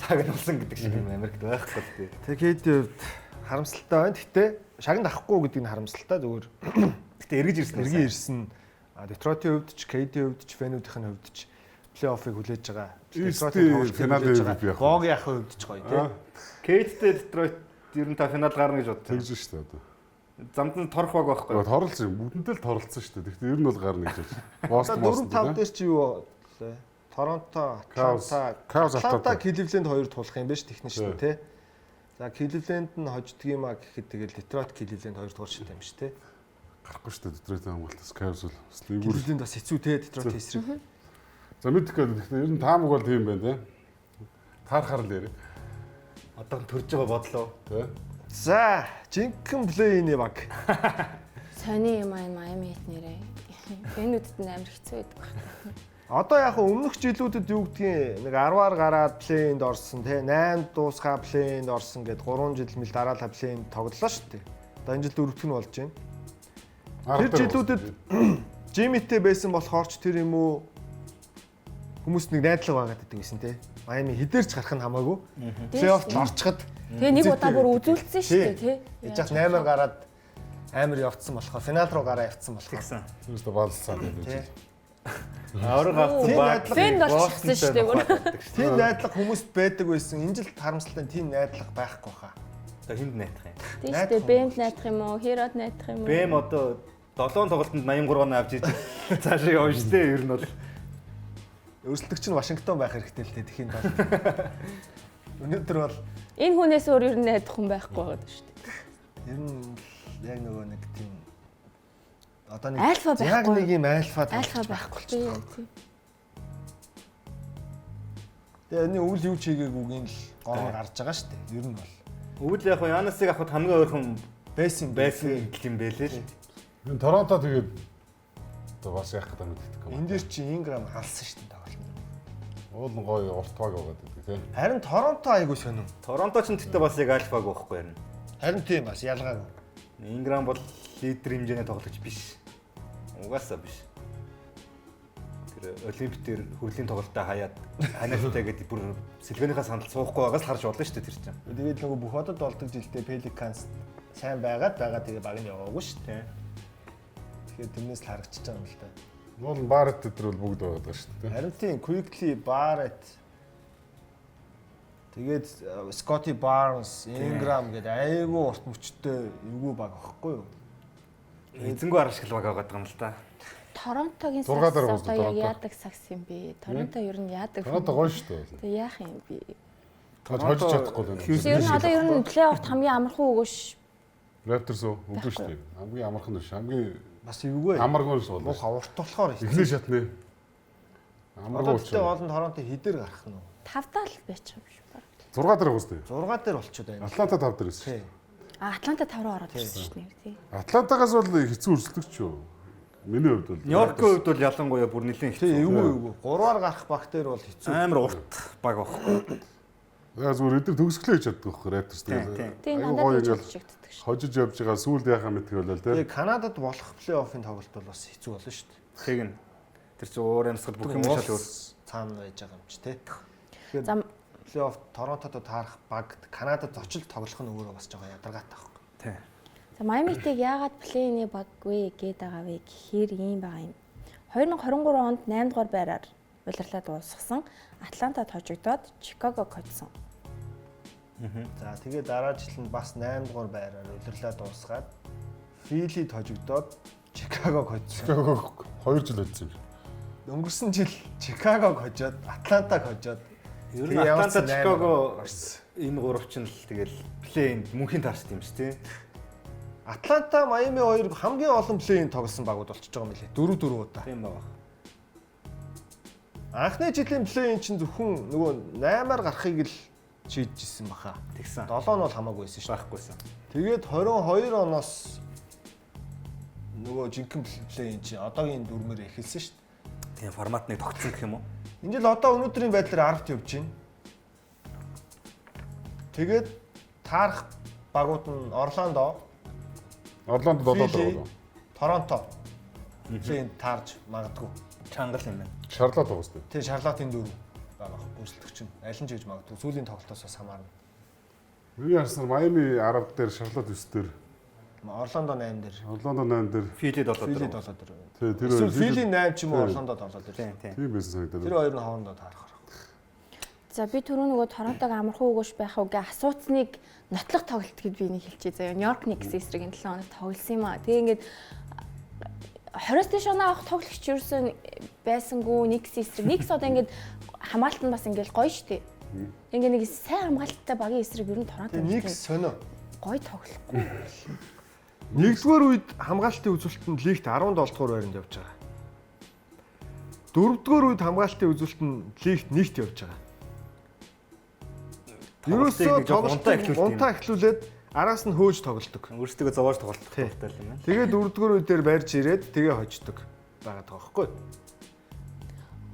цаг нь болсон гэдэг шиг юм Америкт байхгүй л тий. Тэгээ Кейтийн хувьд харамсалтай байна. Гэтэ шагнал авахгүй гэдэг нь харамсалтай зүгээр Гэтэ эргэж ирсэн. эргэн ирсэн. Детройтын хувьд ч, Кейтийн хувьд ч, фэнүүдийн хувьд ч плей-оффыг хүлээж байгаа. East-ийн финалын хүлээж MVP байгаа. явах. Гогийн ахын хувьд ч гоё тий. Аа, Кейттэй Детройт ер нь та финал гарна гэж бодсон. Тэгж шүү дээ одоо. Замд нь торох баг байхгүй. Гэхдээ Торолцсон юм. Бүгдэнтэй л торолцсон шүү дээ. Тэгэхдээ ер нь бол гарна гэж байна. Бостон Одоо 4 Бостон 5 дээр чи юу боллоо? Торонто, Cavs, Атланта, Cavs, Атланта, Атланта. Кливленд хоёр тулах юм байна ш техник Тий. шин тий. За Кливленд нь хождөг юм а гэхэд тэгэл Детройт Кливленд хоёр дугаар шат юм ш тий. Гарахгүй шүү дээ. Детройт хамгаалтаас Cavs бол бас лигүүр. Кливленд бас хэцүү тий Детройт эсрэг. За мэдхгүй байна. Тэгэхдээ ер нь таамаг бол тийм байна те. Таархаар л яриа. Одоо төрж байгаа бодлоо. Тэ. За, жинхэнэ плей-ины баг. Сони юм аа Майами Heat нэрээ. Фэнүүдэд нь амар хэцүү байдаг баг. Одоо яг хөө өмнөх жилүүдэд юу гэдгийг нэг 10-аар гараад плей-инд орсон тий 8 дуусгаа плей-инд орсон гэд 3 жил мэл дараалал плей-инд тоглолоо шүү дээ. Одоо энэ жил дөрөвдөх нь болж байна. Тэр жилүүдэд Жимитэй байсан болохоор ч тэр юм уу хүмүүс нэг найдлага байгаад байдаг байсан тий. Майами хідэрч гарах нь хамаагүй. Плей-оффт л орчиход Тэгээ нэг удаа бүр үзүүлсэн шүү дээ тий. Яж хах 8-аар гараад амар явцсан болохоор финал руу гараа явцсан болохоор. Тэгсэн. Тэрээс баллсан гэдэг Тий. жил. Авраг авсан Тийм баг. найдлага. Фэн болчихсон шүү дээ бүр. Тийм найдлага хүмүүст байдаг байсан. Энэ жил харамсалтай нь тийм найдлага байхгүй хаа. Одоо хүнд найдах юм. Тийм шүү дээ. Бэмд найдах юм уу? Херод найдах юм уу? Бэм одоо 7 тоглолтод 83 оноо авч иж цаашаа явна шүү дээ. Ер нь бол Өрсөлдөгч нь Вашингтон байх хэрэгтэй л дээ тэхийн тулд. Өнөөдөр бол Энэ хүнээс өөр ер нь найдах хүн байхгүй байгаа шүү дээ. ер нь л яг нөгөө нэг тийм одоо нэг Альфа яг байхгүй. нэг юм альфа Альфа байхгүй тий. Тэгээ энэ өвөл юу ч хийгээгүйг нь л гол нь гарч байгаа шүү дээ. Ер нь бол өвөл яг хаа Янасыг авахд хамгийн ойрхон байсан байсан юм бэлээ л. Энэ Торонто тэгээд одоо бас яах гэдэг юм мэддэхгүй. Энэ дэр чи Инграм алсан шүү дээ тоглолт. Уул нь гоё урт баг байгаад байдаг тийм. Харин Торонто айгүй сонин. Торонто ч тэгтээ бас яг альфаг байхгүй юм. Харин тийм бас ялгаагүй. Инграм бол лидер хэмжээний тоглогч биш. Угаасаа биш. Тэр Олимп дээр хөрлийн тоглолтоо хаяад ханиалтай гэдэг бүр сэлгээнийхээ сандал суухгүй байгаас л харж болно шүү дээ тэр чинь. Тэгээд нөгөө бүх одод болдог жилдээ Pelicans сайн байгаад байгаа тэгээ баг нь яваагүй шүү дээ. Тэгэхээр тэрнээс л харагдчихж байгаа юм л да. Уул нь Барретт дээр бол бүгд байгаад байгаа шүү дээ. Харин тийм Quickly Barrett тэгээд Scottie Barnes, Ingram гэдэг айгүй урт мөчтэй эвгүй баг аахгүй юу? Эзэнгүү арга шиг л баг байгаад байгаа юм л да. Торонтогийн Зургаа сакс дээр одоо яг Торонто. яадаг сакс юм бэ? Торонто ер нь яадаг. Торонто гоё шүү дээ. Тэгээ яах юм бэ? Хожиж чадахгүй л байна. Ер нь одоо ер нь плей-оффт хамгийн амархан өгөөш Raptors уу? Үгүй шүү дээ. Хамгийн амархан биш. Хамгийн Бас эвгүй. амаргүй шүү дээ. Муухай урт болохоор хэцүү. Эхний шатны. Одоо Амаргүй тэгтээ учраас. гол нь Торонто хідэр гарах нь. тавдаа л байчих юм шиг баг. 6 дээр уус дээ. 6 дээр болчиход байна. Атланта 5 дээр байсан шүү Тий. дээ. А Атланта 5 руу ороод ирсэн шүү дээ тий. Атлантагаас бол хэцүү өрсөлдөгч шүү. Миний хувьд бол. Нью-Йоркийн хувьд бол ялангуяа бүр нэлээд Тий, хэцүү. эвгүй эвгүй. 3-аар гарах баг дээр бол хэцүү. Амар урт баг байхгүй. Яг зүгээр эдгээр төгсгөлөө хийж чаддаг байхгүй Raptors Тийм, тэгээд. тийм. Тийм Айгүй дандаа гоё тэгж ингээл хожигддаг шүү. хожиж явж байгаа сүүлд яхаа мэддэг болол Тэгээ тий. Канадад болох плей-оффын тоглолт бол бас хэцүү болно шүү дээ. Тэгнь. Тэр чинь уур амьсгал бүх юм шал өөр. Цаана байж байгаа юм чи тий. За Плей-офф Торонтод таарах баг Канадад зочилд тоглох нь өөрөө бас жоохон ядаргаатай байхгүй. Тийм. За Майами Heat-ийг яагаад плей-ины баг вэ гээд байгаа вэ гэхээр ийм байгаа юм. 2023 онд 8 дугаар байраар улирлаа дуусгасан. Атлантад хожигдоод Чикаго хоцсон. За тэгээ дараа жил нь бас 8 дугаар байраар улирлаа дуусгаад Филид хожигдоод Чикагог хожсон. Чикаго 2 жил хоцсон юм шиг. Өнгөрсөн жил Чикагог хожоод Атлантаг хожоод Ер нь тэгээ ямар ч Атланта, наймаар Чикаго орсон. энэ гурав чинь л тэгэл плей-ин мөнхийн таарч юм шүү тий. Атланта, Майами хоёр хамгийн олон плей-ин тоглосон багууд болчихж байгаа юм лээ. 4-4 удаа. Тийм байгаа. Анхны жилийн плей-ин чинь зөвхөн нөгөө 8-аар гарахыг л шийдэж исэн баха. Тэгсэн. 7 нь бол хамаагүй байсан шүү дээ. Байхгүйсэн. Тэгээд 22 оноос нөгөө жинхэнэ плей-ин чинь одоогийн дүрмээр эхэлсэн шүү дээ. Тийм формат нэг тогтсон гэх юм уу? Энэ жил одоо өнөөдрийн байдлаар 10-т явж байна. Тэгээд таарах багууд нь Орландо, Орландо 7 Фили, дээр байгаа. Торонто плей-инд таарж магадгүй. Чангал юм байна. Шарлот байгаа сте. Тэгээ Шарлотын дөрөв байгаа өрсөлдөгч нь аль нь ч гэж магадгүй. Сүүлийн тоглолтоос бас хамаарна. Миний харснаар Майами 10 дээр, Шарлот 9 дээр, Орландо 8 дээр, Орландо 8 дээр. Фили 7 Фили дээр. 7 дээр. Тий, тэр Эсвэл Фили 8 ч юм уу Тий. Орландо 7 дээр. Тийм тийм. Тийм байсан санагдаад. Тэр хоёр нь хоорондоо таарах. За би түрүү нөгөө Торонтог амархан өгөөш байх уу гэ асууцныг нотлох тоглолт гэд би нэг хэлчихье заяа. Нью-Йорк Никс эсрэг энэ 7 хоног тоглосон юм аа. Тэгээ ингээд 20-с дээш оноо авах тоглогч ерөөсөө байсангүй Никс эсрэг. Никс одоо ингээд хамгаалт нь бас ингээд гоё штэ. Ингээд нэг сайн хамгаалттай багийн эсрэг ер нь Торонто Тэгээ нэг Никс сонио. гоё тоглохгүй. Нэгдүгээр үед хамгаалтын үзүүлэлт нь лигт 17 дугаар байранд явж байгаа. Дөрөвдүгээр үед хамгаалтын үзүүлэлт нь лигт нэгт явж байгаа. Тоглолтыг Ерөөсөө нэг жоохон унтаа тоглолтыг эхлүүлдэг юм. унтаа эхлүүлээд араас нь хөөж тоглолдог. Өөрсдөө зовоож тоглолт Тий. тавтай юм байна. Тэгээ дөрөвдүгээр үе дээр барьж ирээд тэгээ хождог байгаа байхгүй.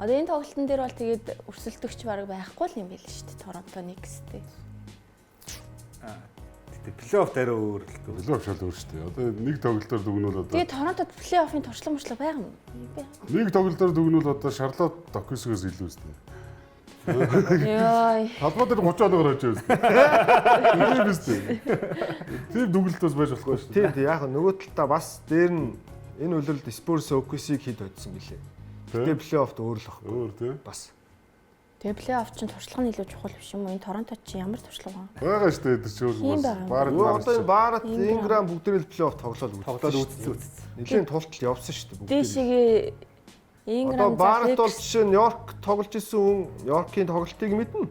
Одоо энэ тоглолтын дээр бол тэгээд өрсөлдөгч баг байхгүй л юм байл шүү дээ Торонто Никстэй. Гэтэ плей-офф дээр өөр л дөө. Плей-офф шал өөр шүү дээ. Одоо нэг тоглолтоор дүгнүүл одоо Тэгээд Торонтод плей-оффын туршлага муршлага байгаа юм. нэг тоглолтоор дүгнүүл одоо Шарлот Докисгоос илүү үстэй. Йой. Талбай дээр 30 оноогоор очиж үстэй. Тийм үстэй. Тийм дүгнэлт бас байж болохгүй шүү дээ. Тийм тийм яг нөгөө талдаа бас дээр нь энэ улиралд Spurs OKC-г хэд хоцсон гэлээ. Гэтэ плей-оффт өөр л байхгүй Өөр тийм. бас. Тэгээ плей-офф чинь туршлага нь илүү чухал биш юм уу? Энэ Торонто чи ямар туршлага вэ? Байгаа шүү дээ. Тэр чинь Тийм бас байгаа. Барт Юу одоо энэ Барт, Инграм. Инграм бүгдээрээ л плей-офф тоглоод үзсэн. Тоглоод үзсэн үзсэн. Нэлийн тултал явсан шүү дээ бүгдээрээ. Дээшээгээ Одоо Инграм Барт бол жишээ нь Нью-Йорк тоглож исэн хүн Нью-Йоркийн тоглолтыг мэднэ.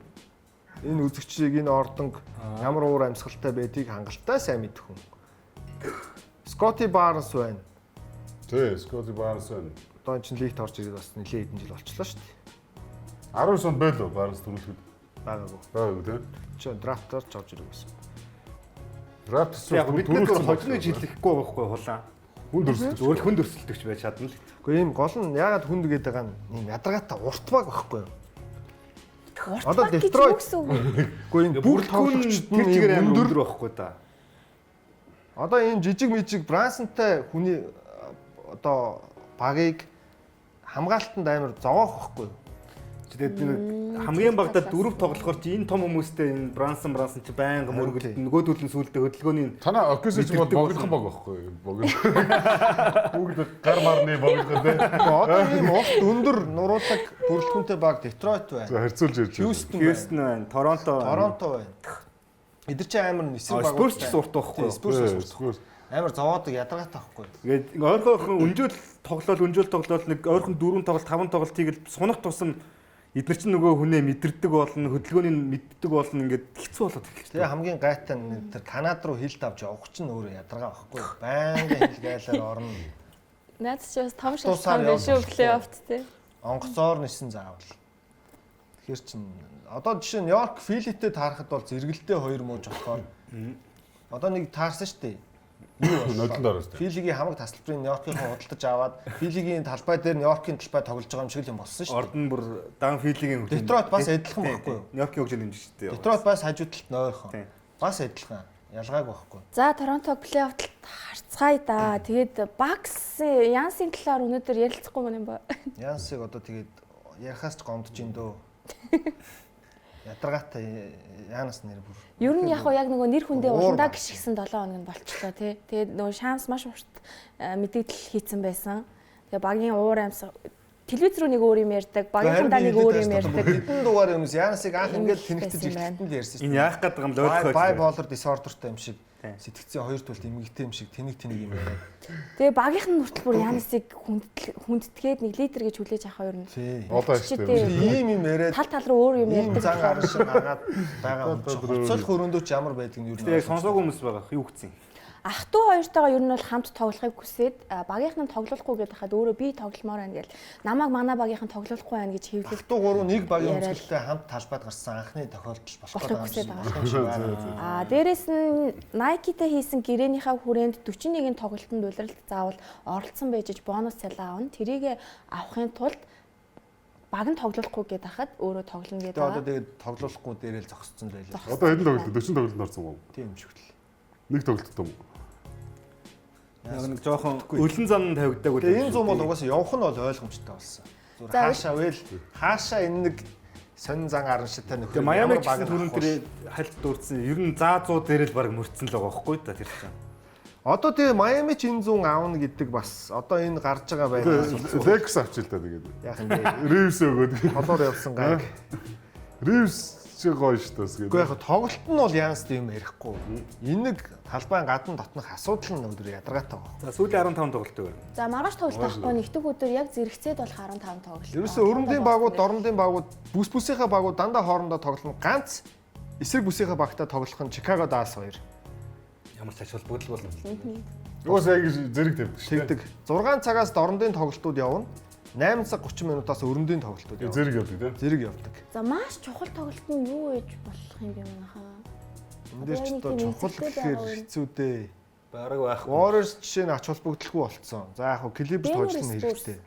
Энэ үзэгчийг энэ ордонг ямар уур амьсгалтай байдгийг хангалттай сайн мэдэх хүн. Скотти Барнс байна. Тий, Скотти Барнс байна. Одоо энэ чинь лигт орж ирээд бас нэлээд хэдэн жил болчлоо шүү дээ. 19 онд байлоо Барнс төрүүлэхэд Байгаагүй. байгаагүй тий. Чи драфтаар ч орж ирэх байсан. Драфт Яг бид нар хожно гэж хэлэхгүй байхгүй хулаа. Хүн төрсөлдөж. Зүгээр л хүн төрсөлдөгч байж чадна л. Гэхдээ ийм гол нь яагаад хүнд гээд байгаа нь ийм ядаргаатай урт баг байхгүй юу? Урт Одоо баг гэж Детройт- юу гэсэн үг вэ? Гэхдээ энэ бүх тоглогчд нь тэр чигээр ийм амар өндөр өндөр байхгүй да. Одоо ийм жижиг мижиг Брансонтай хүний одоо багийг хамгаалтанд амар зовоох байхгүй юу? Тэгээд нэг хамгийн багадаа дөрөв тоглохоор чи энэ том хүмүүстэй энэ Брансон Брансон чи байнга мөргөл нөгөөдөл нь сүулдэ хөдөлгөөний Танаа Окис ч бол богинохон баг байхгүй юу? Богино. Бүгд гар марны богино тий. Гэхдээ одоо ийм урт өндөр нуруулаг бүрэлдэхүүнтэй баг Детройт байна. За харьцуулж ярьж байна. Хьюстон байна. Хьюстон байна, Торонто байна. Торонто байна. Эдгээр чинь амар эсрэг А, баг. Спурс ч гэсэн урт байхгүй юу? Спурс Тий, урт. Спурс. Амар зовоодог ядаргаатай байхгүй юу? Тэгээд ингээ ойрхон ойрхон өнжөөл тоглоол өнжөөл тоглоол нэг ойрхон дөрвөн тоглолт таван тоглолт хийгээл сунах тусам эдгээр чинь нөгөө хүнээ мэдэрдэг болно, хөдөлгөөнийг мэддэг болно ингээд хэцүү болоод эхэлж Тэгээ хамгийн гайтай нь тэр Канад руу хилд авч явах чинь өөрөө ядаргаа байхгүй юу? Байнгын хил гайлаар орно. Наад чи бас том Тусаар шалтгаан биш үү явж плей-оффт те. Онгоцоор нисэн заавал. Тэгэхээр чин одоо жишээ нь Нью-Йорк Филитэй таарахад бол зэрэгэлдээ хоёр мууж болохоор одоо нэг таарсан шүү дээ. Юу боллоо? Нодонд орсон шүү дээ. Филигийн хамаг тасалбарыг Нью-Йоркийн худалдаж аваад Филигийн талбай дээр Нью-Йоркийн талбай тоглож байгаа юм шиг л юм болсон шүү дээ. Ордон бүр дан Филигийн хөгжим. Детройт бас адилхан байхгүй юу? Нью-Йоркийн хөгжим дэмжиж шүү дээ. Детройт бас хажуу талд нойрхон. Тийм. Бас адилхан. Ялгаагүй байхгүй. За Торонтог плей-оффт харцгаая да. Тэгээд Бакс Янсын талаар өнөөдөр ярилцахгүй юм ба. Янсыг одоо тэгээд ярихаас ч гомдож ин дөө. Ядаргаатай Янас нэр бүр. Ер нь яг яг нөгөө нэр хүндээ Уур уландаа баг. гიშгсэн 7 хоног нь болчлоо тий. Тэгээд нөгөө Шамс маш урт мэдээлэл хийцэн байсан. Тэгээ багийн уур амьсгал Телевиз рүү нэг өөр юм ярьдаг, багийнхандаа нэг өөр юм ярьдаг. Хэдэн дугаар юмс Янасыг анх ингээд Ийм тэнэгтэж байсан байна. эхлэхэд нь л ярьсан шүү. Энэ яах гээд байгаа юм л ойлгох Bipolar disorderтай юм шиг Тийм. сэтгцийн хоёр төлт эмгэгтэй юм шиг тэнэг тэнэг юм яриад. Тэгээ багийнх нь хүртэл бүр Янасыг хүндэтгээд нэг лидер гэж хүлээж авах хоёр нь. Тий. Одоо шүү Чи дээ. Ийм юм яриад Тал тал руу өөр юм ийм ярьдаг. зан арын шиг гаргаад байгаа юм чи хоцолох өрөөндөө ч ямар байдаг нь юу Тэгээ яг сонсоогүй хүмүүс байгаа. Юу гэсэн юм? Ах トゥ хоёртойгоо ер нь бол хамт тоглохыг хүсээд багийнх нь тоглохгүй гэдэг хаад өөрөө би тогломоор байна гэл намайг манай багийнх нь тоглохгүй байна гэж хэвлэл Ах トゥ гурав нэг багийн Яриад. өмсгөлтэй хамт талбайд гарсан анхны тохиолдол болох Болохыг гэдэг юм хүсээд шиг байгаа. болох юм шиг байна. А дээрэс нь Nike-тэй хийсэн гэрээнийхээ хүрээнд 41 тоглолтод улиралд заавал оролцсон байж иж бонус цалин авна. Тэрийг авахын тулд баг нь тоглохгүй гэдэг хахад өөрөө тоглоно гэдэг Тэгээ одоо байгаа. тэгээд тоглоулахгүй дээрэл зогсцсон л байлаа. Одоо хэдэн тоглолт 40 тоглолтод орсон юм. Тийм юм шиг л. Нэг тоглолтод юм. Яг нэг жоохон өлөн зам нь тавигдаагүй. Тэгээ энэ зам бол угаасаа явах нь бол ойлгомжтой болсон. Зүгээр За, хаашаа вэ? Хаашаа энэ нэг сонин зан арын шигтэй нөхөр. Тэгээ Майами ямар баг гэсэн нь түрүүн авах дээр вэ? хальт дурдсан. Ер нь заа зуу дээр л баг мөрцөн л байгаа байхгүй да тэр чинь. Одоо тэгээ Майами ч энэ зүүн аавна гэдэг бас одоо энэ гарч байгаа байдлаас Лекс авчил та тэгээд. яах юм бэ? Ривс өгөөд. Толоор явсан гайг. Ривс чи гоё шүү дээ бас Үгүй яг гэдэг. тоглолт нь бол Янс юм ярихгүй. Энэ нэг талбайн гадна дотнох асуудал нь өндөр ядаргаатай байна. За сүүлийн 15 тоглолт өгөр. За маргааш тоглолт авахгүй нэгдэх өдөр яг зэрэгцээд болох 15 тоглолт. Ерөөсөө өрөмдийн багууд, дормдын багууд, бүс бүсийнхээ багууд дандаа хоорондоо тоглоно. Ганц эсрэг бүсийнхээ багтаа тоглох нь Чикаго Даллас хоёр. Ямар ч ач холбогдол болно. Угаасаа ингэж зэрэг тавьдаг шүү дээ. Тэгдэг. 6 цагаас дормдын тоглолтууд явна. 8 цаг 30 минутаас өрөмдийн тоглолтууд явна. Зэрэг явдаг тийм. Зэрэг явдаг. За маш чухал тоглолт нь юу гэж болох юм бэ манайхаа? Энэ дээр ч Одоо одоо яг нэг тийм чухал эзэгтэй гэхээр байгаа юм. хэцүү дээ. Бараг байхгүй. Warriors жишээ нь ач холбогдолгүй болцсон. За яг хөө Clippers Denver хожил нь Spurs. хэрэгтэй.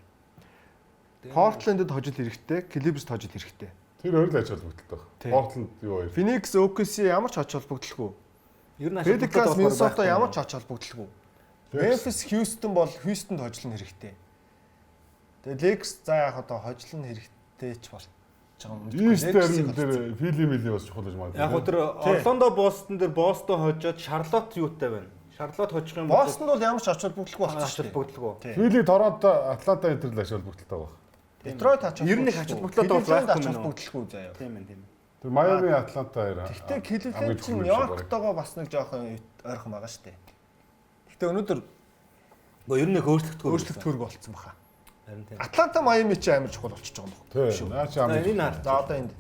Portland-д хожил хэрэгтэй, Clippers хожил хэрэгтэй. Тэр хоёр л ач холбогдолтой Тийм. байна. Portland юу хоёр. Phoenix OKC ямар ч ач холбогдолгүй. Ер нь ач Pelicans холбогдол Minnesota байхгүй. ямар ч ач холбогдолгүй. Memphis Houston бол Houston-д хожил нь хэрэгтэй. Тэгээ Lakers за яг одоо хожил нь хэрэгтэй ч болж байгаа юм. East Lakers-ийг дээр тэр Philly Mili бас чухал гэж магадгүй. Яг гоо тэр Орлондо Бостон дээр Бостон хожоод Шарлот юутай байна. Шарлот хожих юм бол Бостон бол ямар ч ач холбогдолгүй ач болчихсон шүү дээ. холбогдолгүй. Тийм. Philly, Торонто, Атланта энэ төр л ач холбогдолтой байна. Детройт ач Ер нь их ач холбогдолтой бол Cleveland байхгүй ач юм уу? холбогдолгүй заяа. Тийм ээ тийм ээ. Тэр Майами, Атланта хоёр. Гэтэ Cleveland чинь Нью-Йорктойгоо бас нэг жоохон ойрхон байгаа шүү дээ. Гэтэ өнөөдөр Гэхдээ ер нь их өөрчлөгдөхөр. өөрчлөгдөхөрг болцсон баха. Харин тийм. Атланта Майами чи амар чухал болчихж байгаа юм байна. Тийм. Наа чи За хамгийн энэ хар. За одоо энд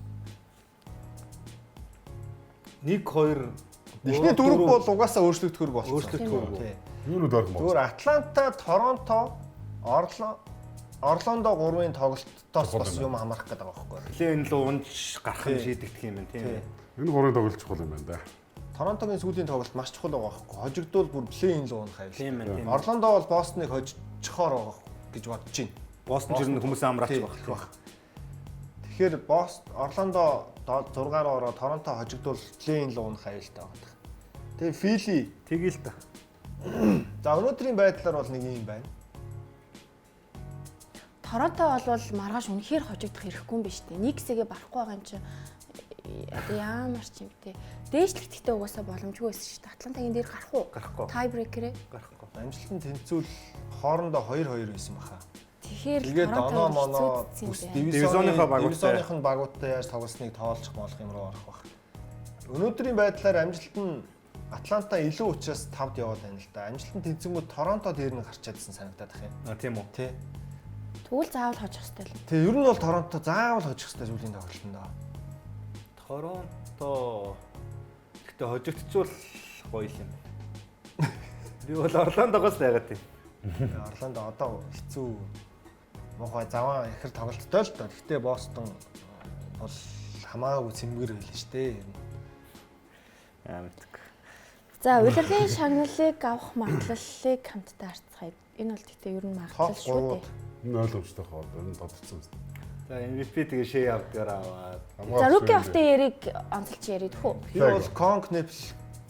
1 2 эхний дөрөв бол угаасаа өөрчлөгдөхөрг болцсон. Өөрчлөгдөхөрг. Тийм. юунууд ойрхон байна. Зүгээр Атланта, Торонто, Орло Орлондо гурвын тоглолтоос Чухал бас юм юм хамаарах гэдэг байгаа байхгүй. Плей-ин руу унж гарах нь Тийм. шийдэгдэх юм байна тийм Тийм. ээ. Энэ гурвын тоглолт чухал юм байна да. Торонтогийн сүүлийн тоглолт маш чухал байгаа байхгүй. Хожигдвол бүр плей-ин руу унах аюул. Тийм ээ, тийм. Орлондо бол Бостоныг хожчихоор байгаа гэж бодож байна. Бостон ч ер нь хүмүүс амраач Тийм, байх. байх. Тэгэхээр Бост Орлондо 6 руу ороо Торонто хожигдвол плей-ин руу унах аюултай байгаа. Тэгээ Фили Тэгэл та. за өнөөдрийн байдлаар бол нэг юм байна. Торонто бол маргааш үнэхээр хожигдох эрхгүй юм биш үү? Никсэгээ барахгүй байгаа юм чи одоо ямар ч юм бэ? Дээшлэгдэхдээ угаасаа боломжгүй байсан шүү дээ. Атлантагийн дээр гарах уу? Гарахгүй. Тайбрейкерээ. Гарахгүй. Амжилтан тэнцүүл хоорондоо 2-2 байсан баха. Тэгэхээр Тэгээд оноо моноо хэцүүдсэн юм бүс байна. Дивизионынхоо багуудтай. дивизионынх нь багуудтай яаж тоглосныг тоолчих молох юм руу орох бах. Өнөөдрийн байдлаар амжилт нь Атланта илүү учраас 5-д яваад байна л да. Амжилт нь тэнцэнгүүд Торонто дээр нь гарчаадсан санагдаад ах юм. А тийм үү. Тэ. Тэгвэл заавал хожих хэрэгтэй л. Тэ ер нь бол Торонто заавал хожих хэрэгтэй сүүлийн тоглолтонд. Торонто гэхдээ хожигдчихвол гоё юм. Би бол Орлондогоос л айгаад тийм. Орлондо одоо хэцүү муухай заван ихэр тоглолттой л доо. Гэхдээ Бостон бол хамаагүй цэмгэр байлаа шүү дээ. Ер нь. Аа мэдгүй. За, улирлын шагналыг авах магадлалыг хамтдаа харцгаая. Энэ бол тэгтээ ер нь Топ магадлал шүү 3-ууд дээ. Энэ ойлгомжтой хаа. Энэ тодорцсон. За MVP тэгээ шээ явдгаар аваад. За, Rookie of the Year-ыг онцолж яриад хөө Би бол Конг Непл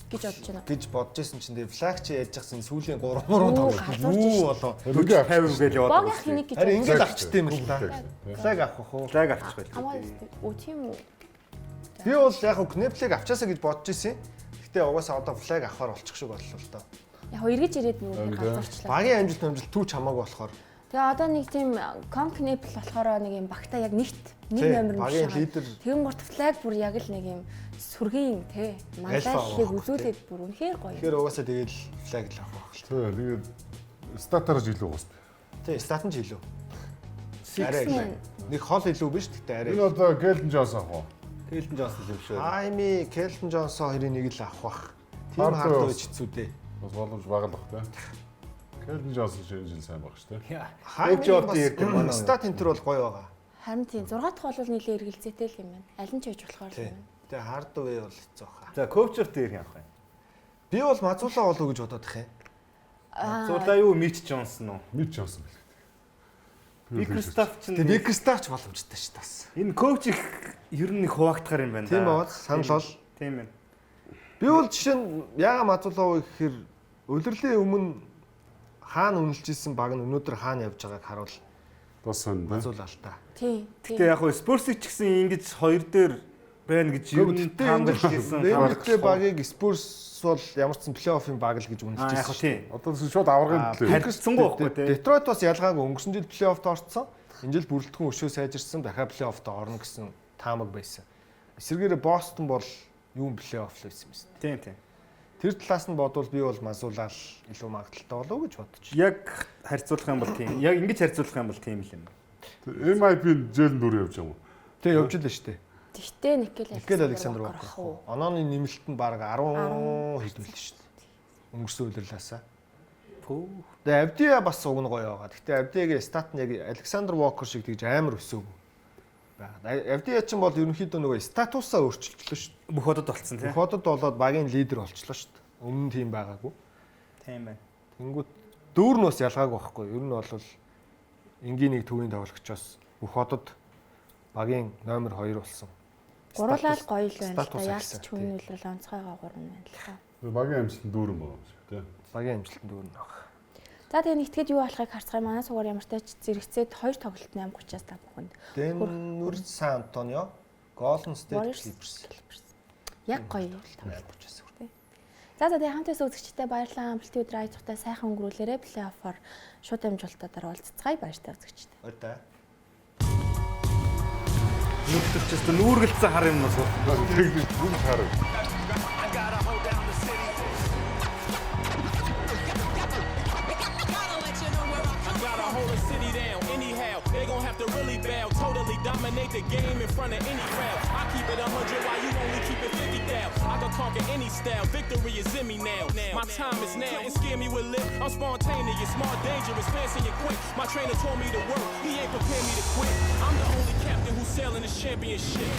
гэж бодож байна. гэж бодож исэн чинь тэгээ Флаг чи яаж яхсан сүүлийн 3 3 тоглолт галзуурч юу шин. болоо. 40 50 гээл яваад. Бог яах энийг гэж Харин бодож ингээд авчт юм л та. Флаг. Флаг авах уу? Флаг авчих байлгүй. Хамаа өстэй. Өө тийм үү. Би бол яг хөө Кнеплиг авчаасаа гэж бодож исэн. Гэтэ угаасаа одоо флаг авахар болчих шиг боллоо л доо. Яг хөө эргэж ирээд нөгөө Харин галзуурчлаа. Багийн амжилт амжилт түүч хамаагүй болохоор. Тэгээ одоо нэг тийм Конкнепл болохоор нэг юм багта яг нэгт нэг Тий, номер нь багийн биш байгаа. лидер. Тэгэн гурт флаг бүр яг л нэг юм сүргийн тий малайлыг байхгүй, үзүүлээд бүр үнэхээр гоё. Тэгэхээр угаасаа тэгээд л флаг л авах байх л. Тий, тэгээд статаар ч илүү гоос. Тий, стат нь ч илүү. Арай Six илүү. Нэг хол илүү биш гэхдээ арай. Энэ одоо Гэлден Джонс авах уу? Кэлтон Джонсон юм шүү. Хайми, Келтон Джонсон хоёрын нэг л авах бах. Тийм Хардвей хардвей бас. ч хэцүү дээ. Бас боломж бага л бах тий. Кэлден Джонсон ч энэ жил сайн баг шүү дээ. Хайми Coach of the year гэх манай. стат энтер бол гоё байгаа. Харин тийм 6 дахь бол нэлээ эргэлзээтэй л юм байна. Аль нь ч хийж болохоор л Тий. юм байна. Тэгээ хардвей бол хэцүү хаа. За coach of the year явах юм. Би бол Мазула болов гэж бодоод их юм. Зулаа юу Мич Джонсон уу? Мич Джонсон бэлээ. Бикерстаф ч Тэгээ Бикерстаф ч боломжтой шүү дээ бас. энэ коуч их ер нь их хуваагдахаар юм байна Тийм да. баа санал бол. Тийм байна. Би бол жишээ нь яага Мазула вэ гэхээр улирлын өмнө хаана үнэлж исэн баг нь өнөөдөр хаана явж байгааг харуул Бас сонь. Мазула л та. Тийм. Тийм. Гэтэ яг хөө Спурсыг ч гэсэн ингэж хоёр дээр байна гэж ер нь таамаглаж ирсэн. Нэмэлттэй багийг Спурс бол ямар ч сан плей-оффын баг л гэж үнэлж Аа яг ирсэн. хөө тийм. Одоо шууд аваргын төлөө. Харилцсангүй байхгүй тий. Детройт бас ялгаагүй өнгөрсөн жил плей-оффт орцсон. Энэ жил бүрэлдэхүүн өшөө сайжирсан, дахиад плей-оффт орно гэсэн таамаг байсан. Эсвэргээрээ Бостон бол юун плей-офф л байсан юм байна. Тийм тийм. Тэр талаас нь бодвол би бол Мазулал илүү магадaltaй болов уу гэж бодож. Яг харьцуулах юм бол тийм. Яг ингэж харьцуулах юм бол тийм л юм. MIP-ийн жээлэн дүр явж байгаа юм. Тэг явж л шүү дээ. Тэгтээ Никэл Никэл Александр Walker Walker. ах уу? Онооны нэмэлт нь бараг 10 хэдэн мэл шүү дээ. Өнгөрсөн улирлаасаа. Пүү. Тэгээ Авдия бас уг нь гоё байгаа. Гэхдээ Авдиягийн стат нь яг Александр Walker шиг тэгж амар өсөөгүй. Байгаа. Авдия ч юм бол ерөнхийдөө нөгөө статусаа өөрчилчлөө шүү дээ. Бүх одод болцсон тий. Бүх одод болоод багийн лидер болчлоо шүү дээ. Өмнө нь тийм байгаагүй. Тийм байна. Тэнгүүт дүүр нь бас ялгаагүй байхгүй. Ер нь бол энгийн нэг төвийн тоглогчоос бүх одод багийн номер 2 болсон. Гурлаа л гоё л байна л статус да. ахисан, Яалч ч хүн үлрэл онцгойгоо гурван байна л та. Багийн амжилт нь дүүрэн байгаа юм шиг тий. Багийн амжилтанд дүүр нь баг. За тэгээ нэгтгэхэд юу болохыг харцгаая. Манай сугаар ямартай ч зэрэгцээд хоёр тоглолт 8:30-аас та бүхэнд. Денвер Сан Антонио, Golden State Warriors Clippers. Clippers. Яг гоё л тоглолт. 8:30-аас. За за тэгээ хамт байсан үзэгчтэй баярлалаа. Амралтын өдөр ая тухтай сайхан өнгөрүүлээрэ плей-оффоор шууд амжилтаар уулзцгаая. Баяртай үзэгчтэй. Баяртай. Нүртэрчээс нүүргэлцсэн хар юм уу? Тэгж бүгд харав. I gotta hold down the city. Gotta let you know where I come Gotta hold the city down anyhow. They gon' have to really bow. Totally dominate the game in front of any crowd. I keep it 100 while you only keep it 50 thou. I can conquer any style. Victory is in me now. My time is now. Couldn't scare me with lip. I'm spontaneous, smart, dangerous, fancy and quick. My trainer told me to work. He ain't prepared me to quit. I'm the only captain who's sailing the championship.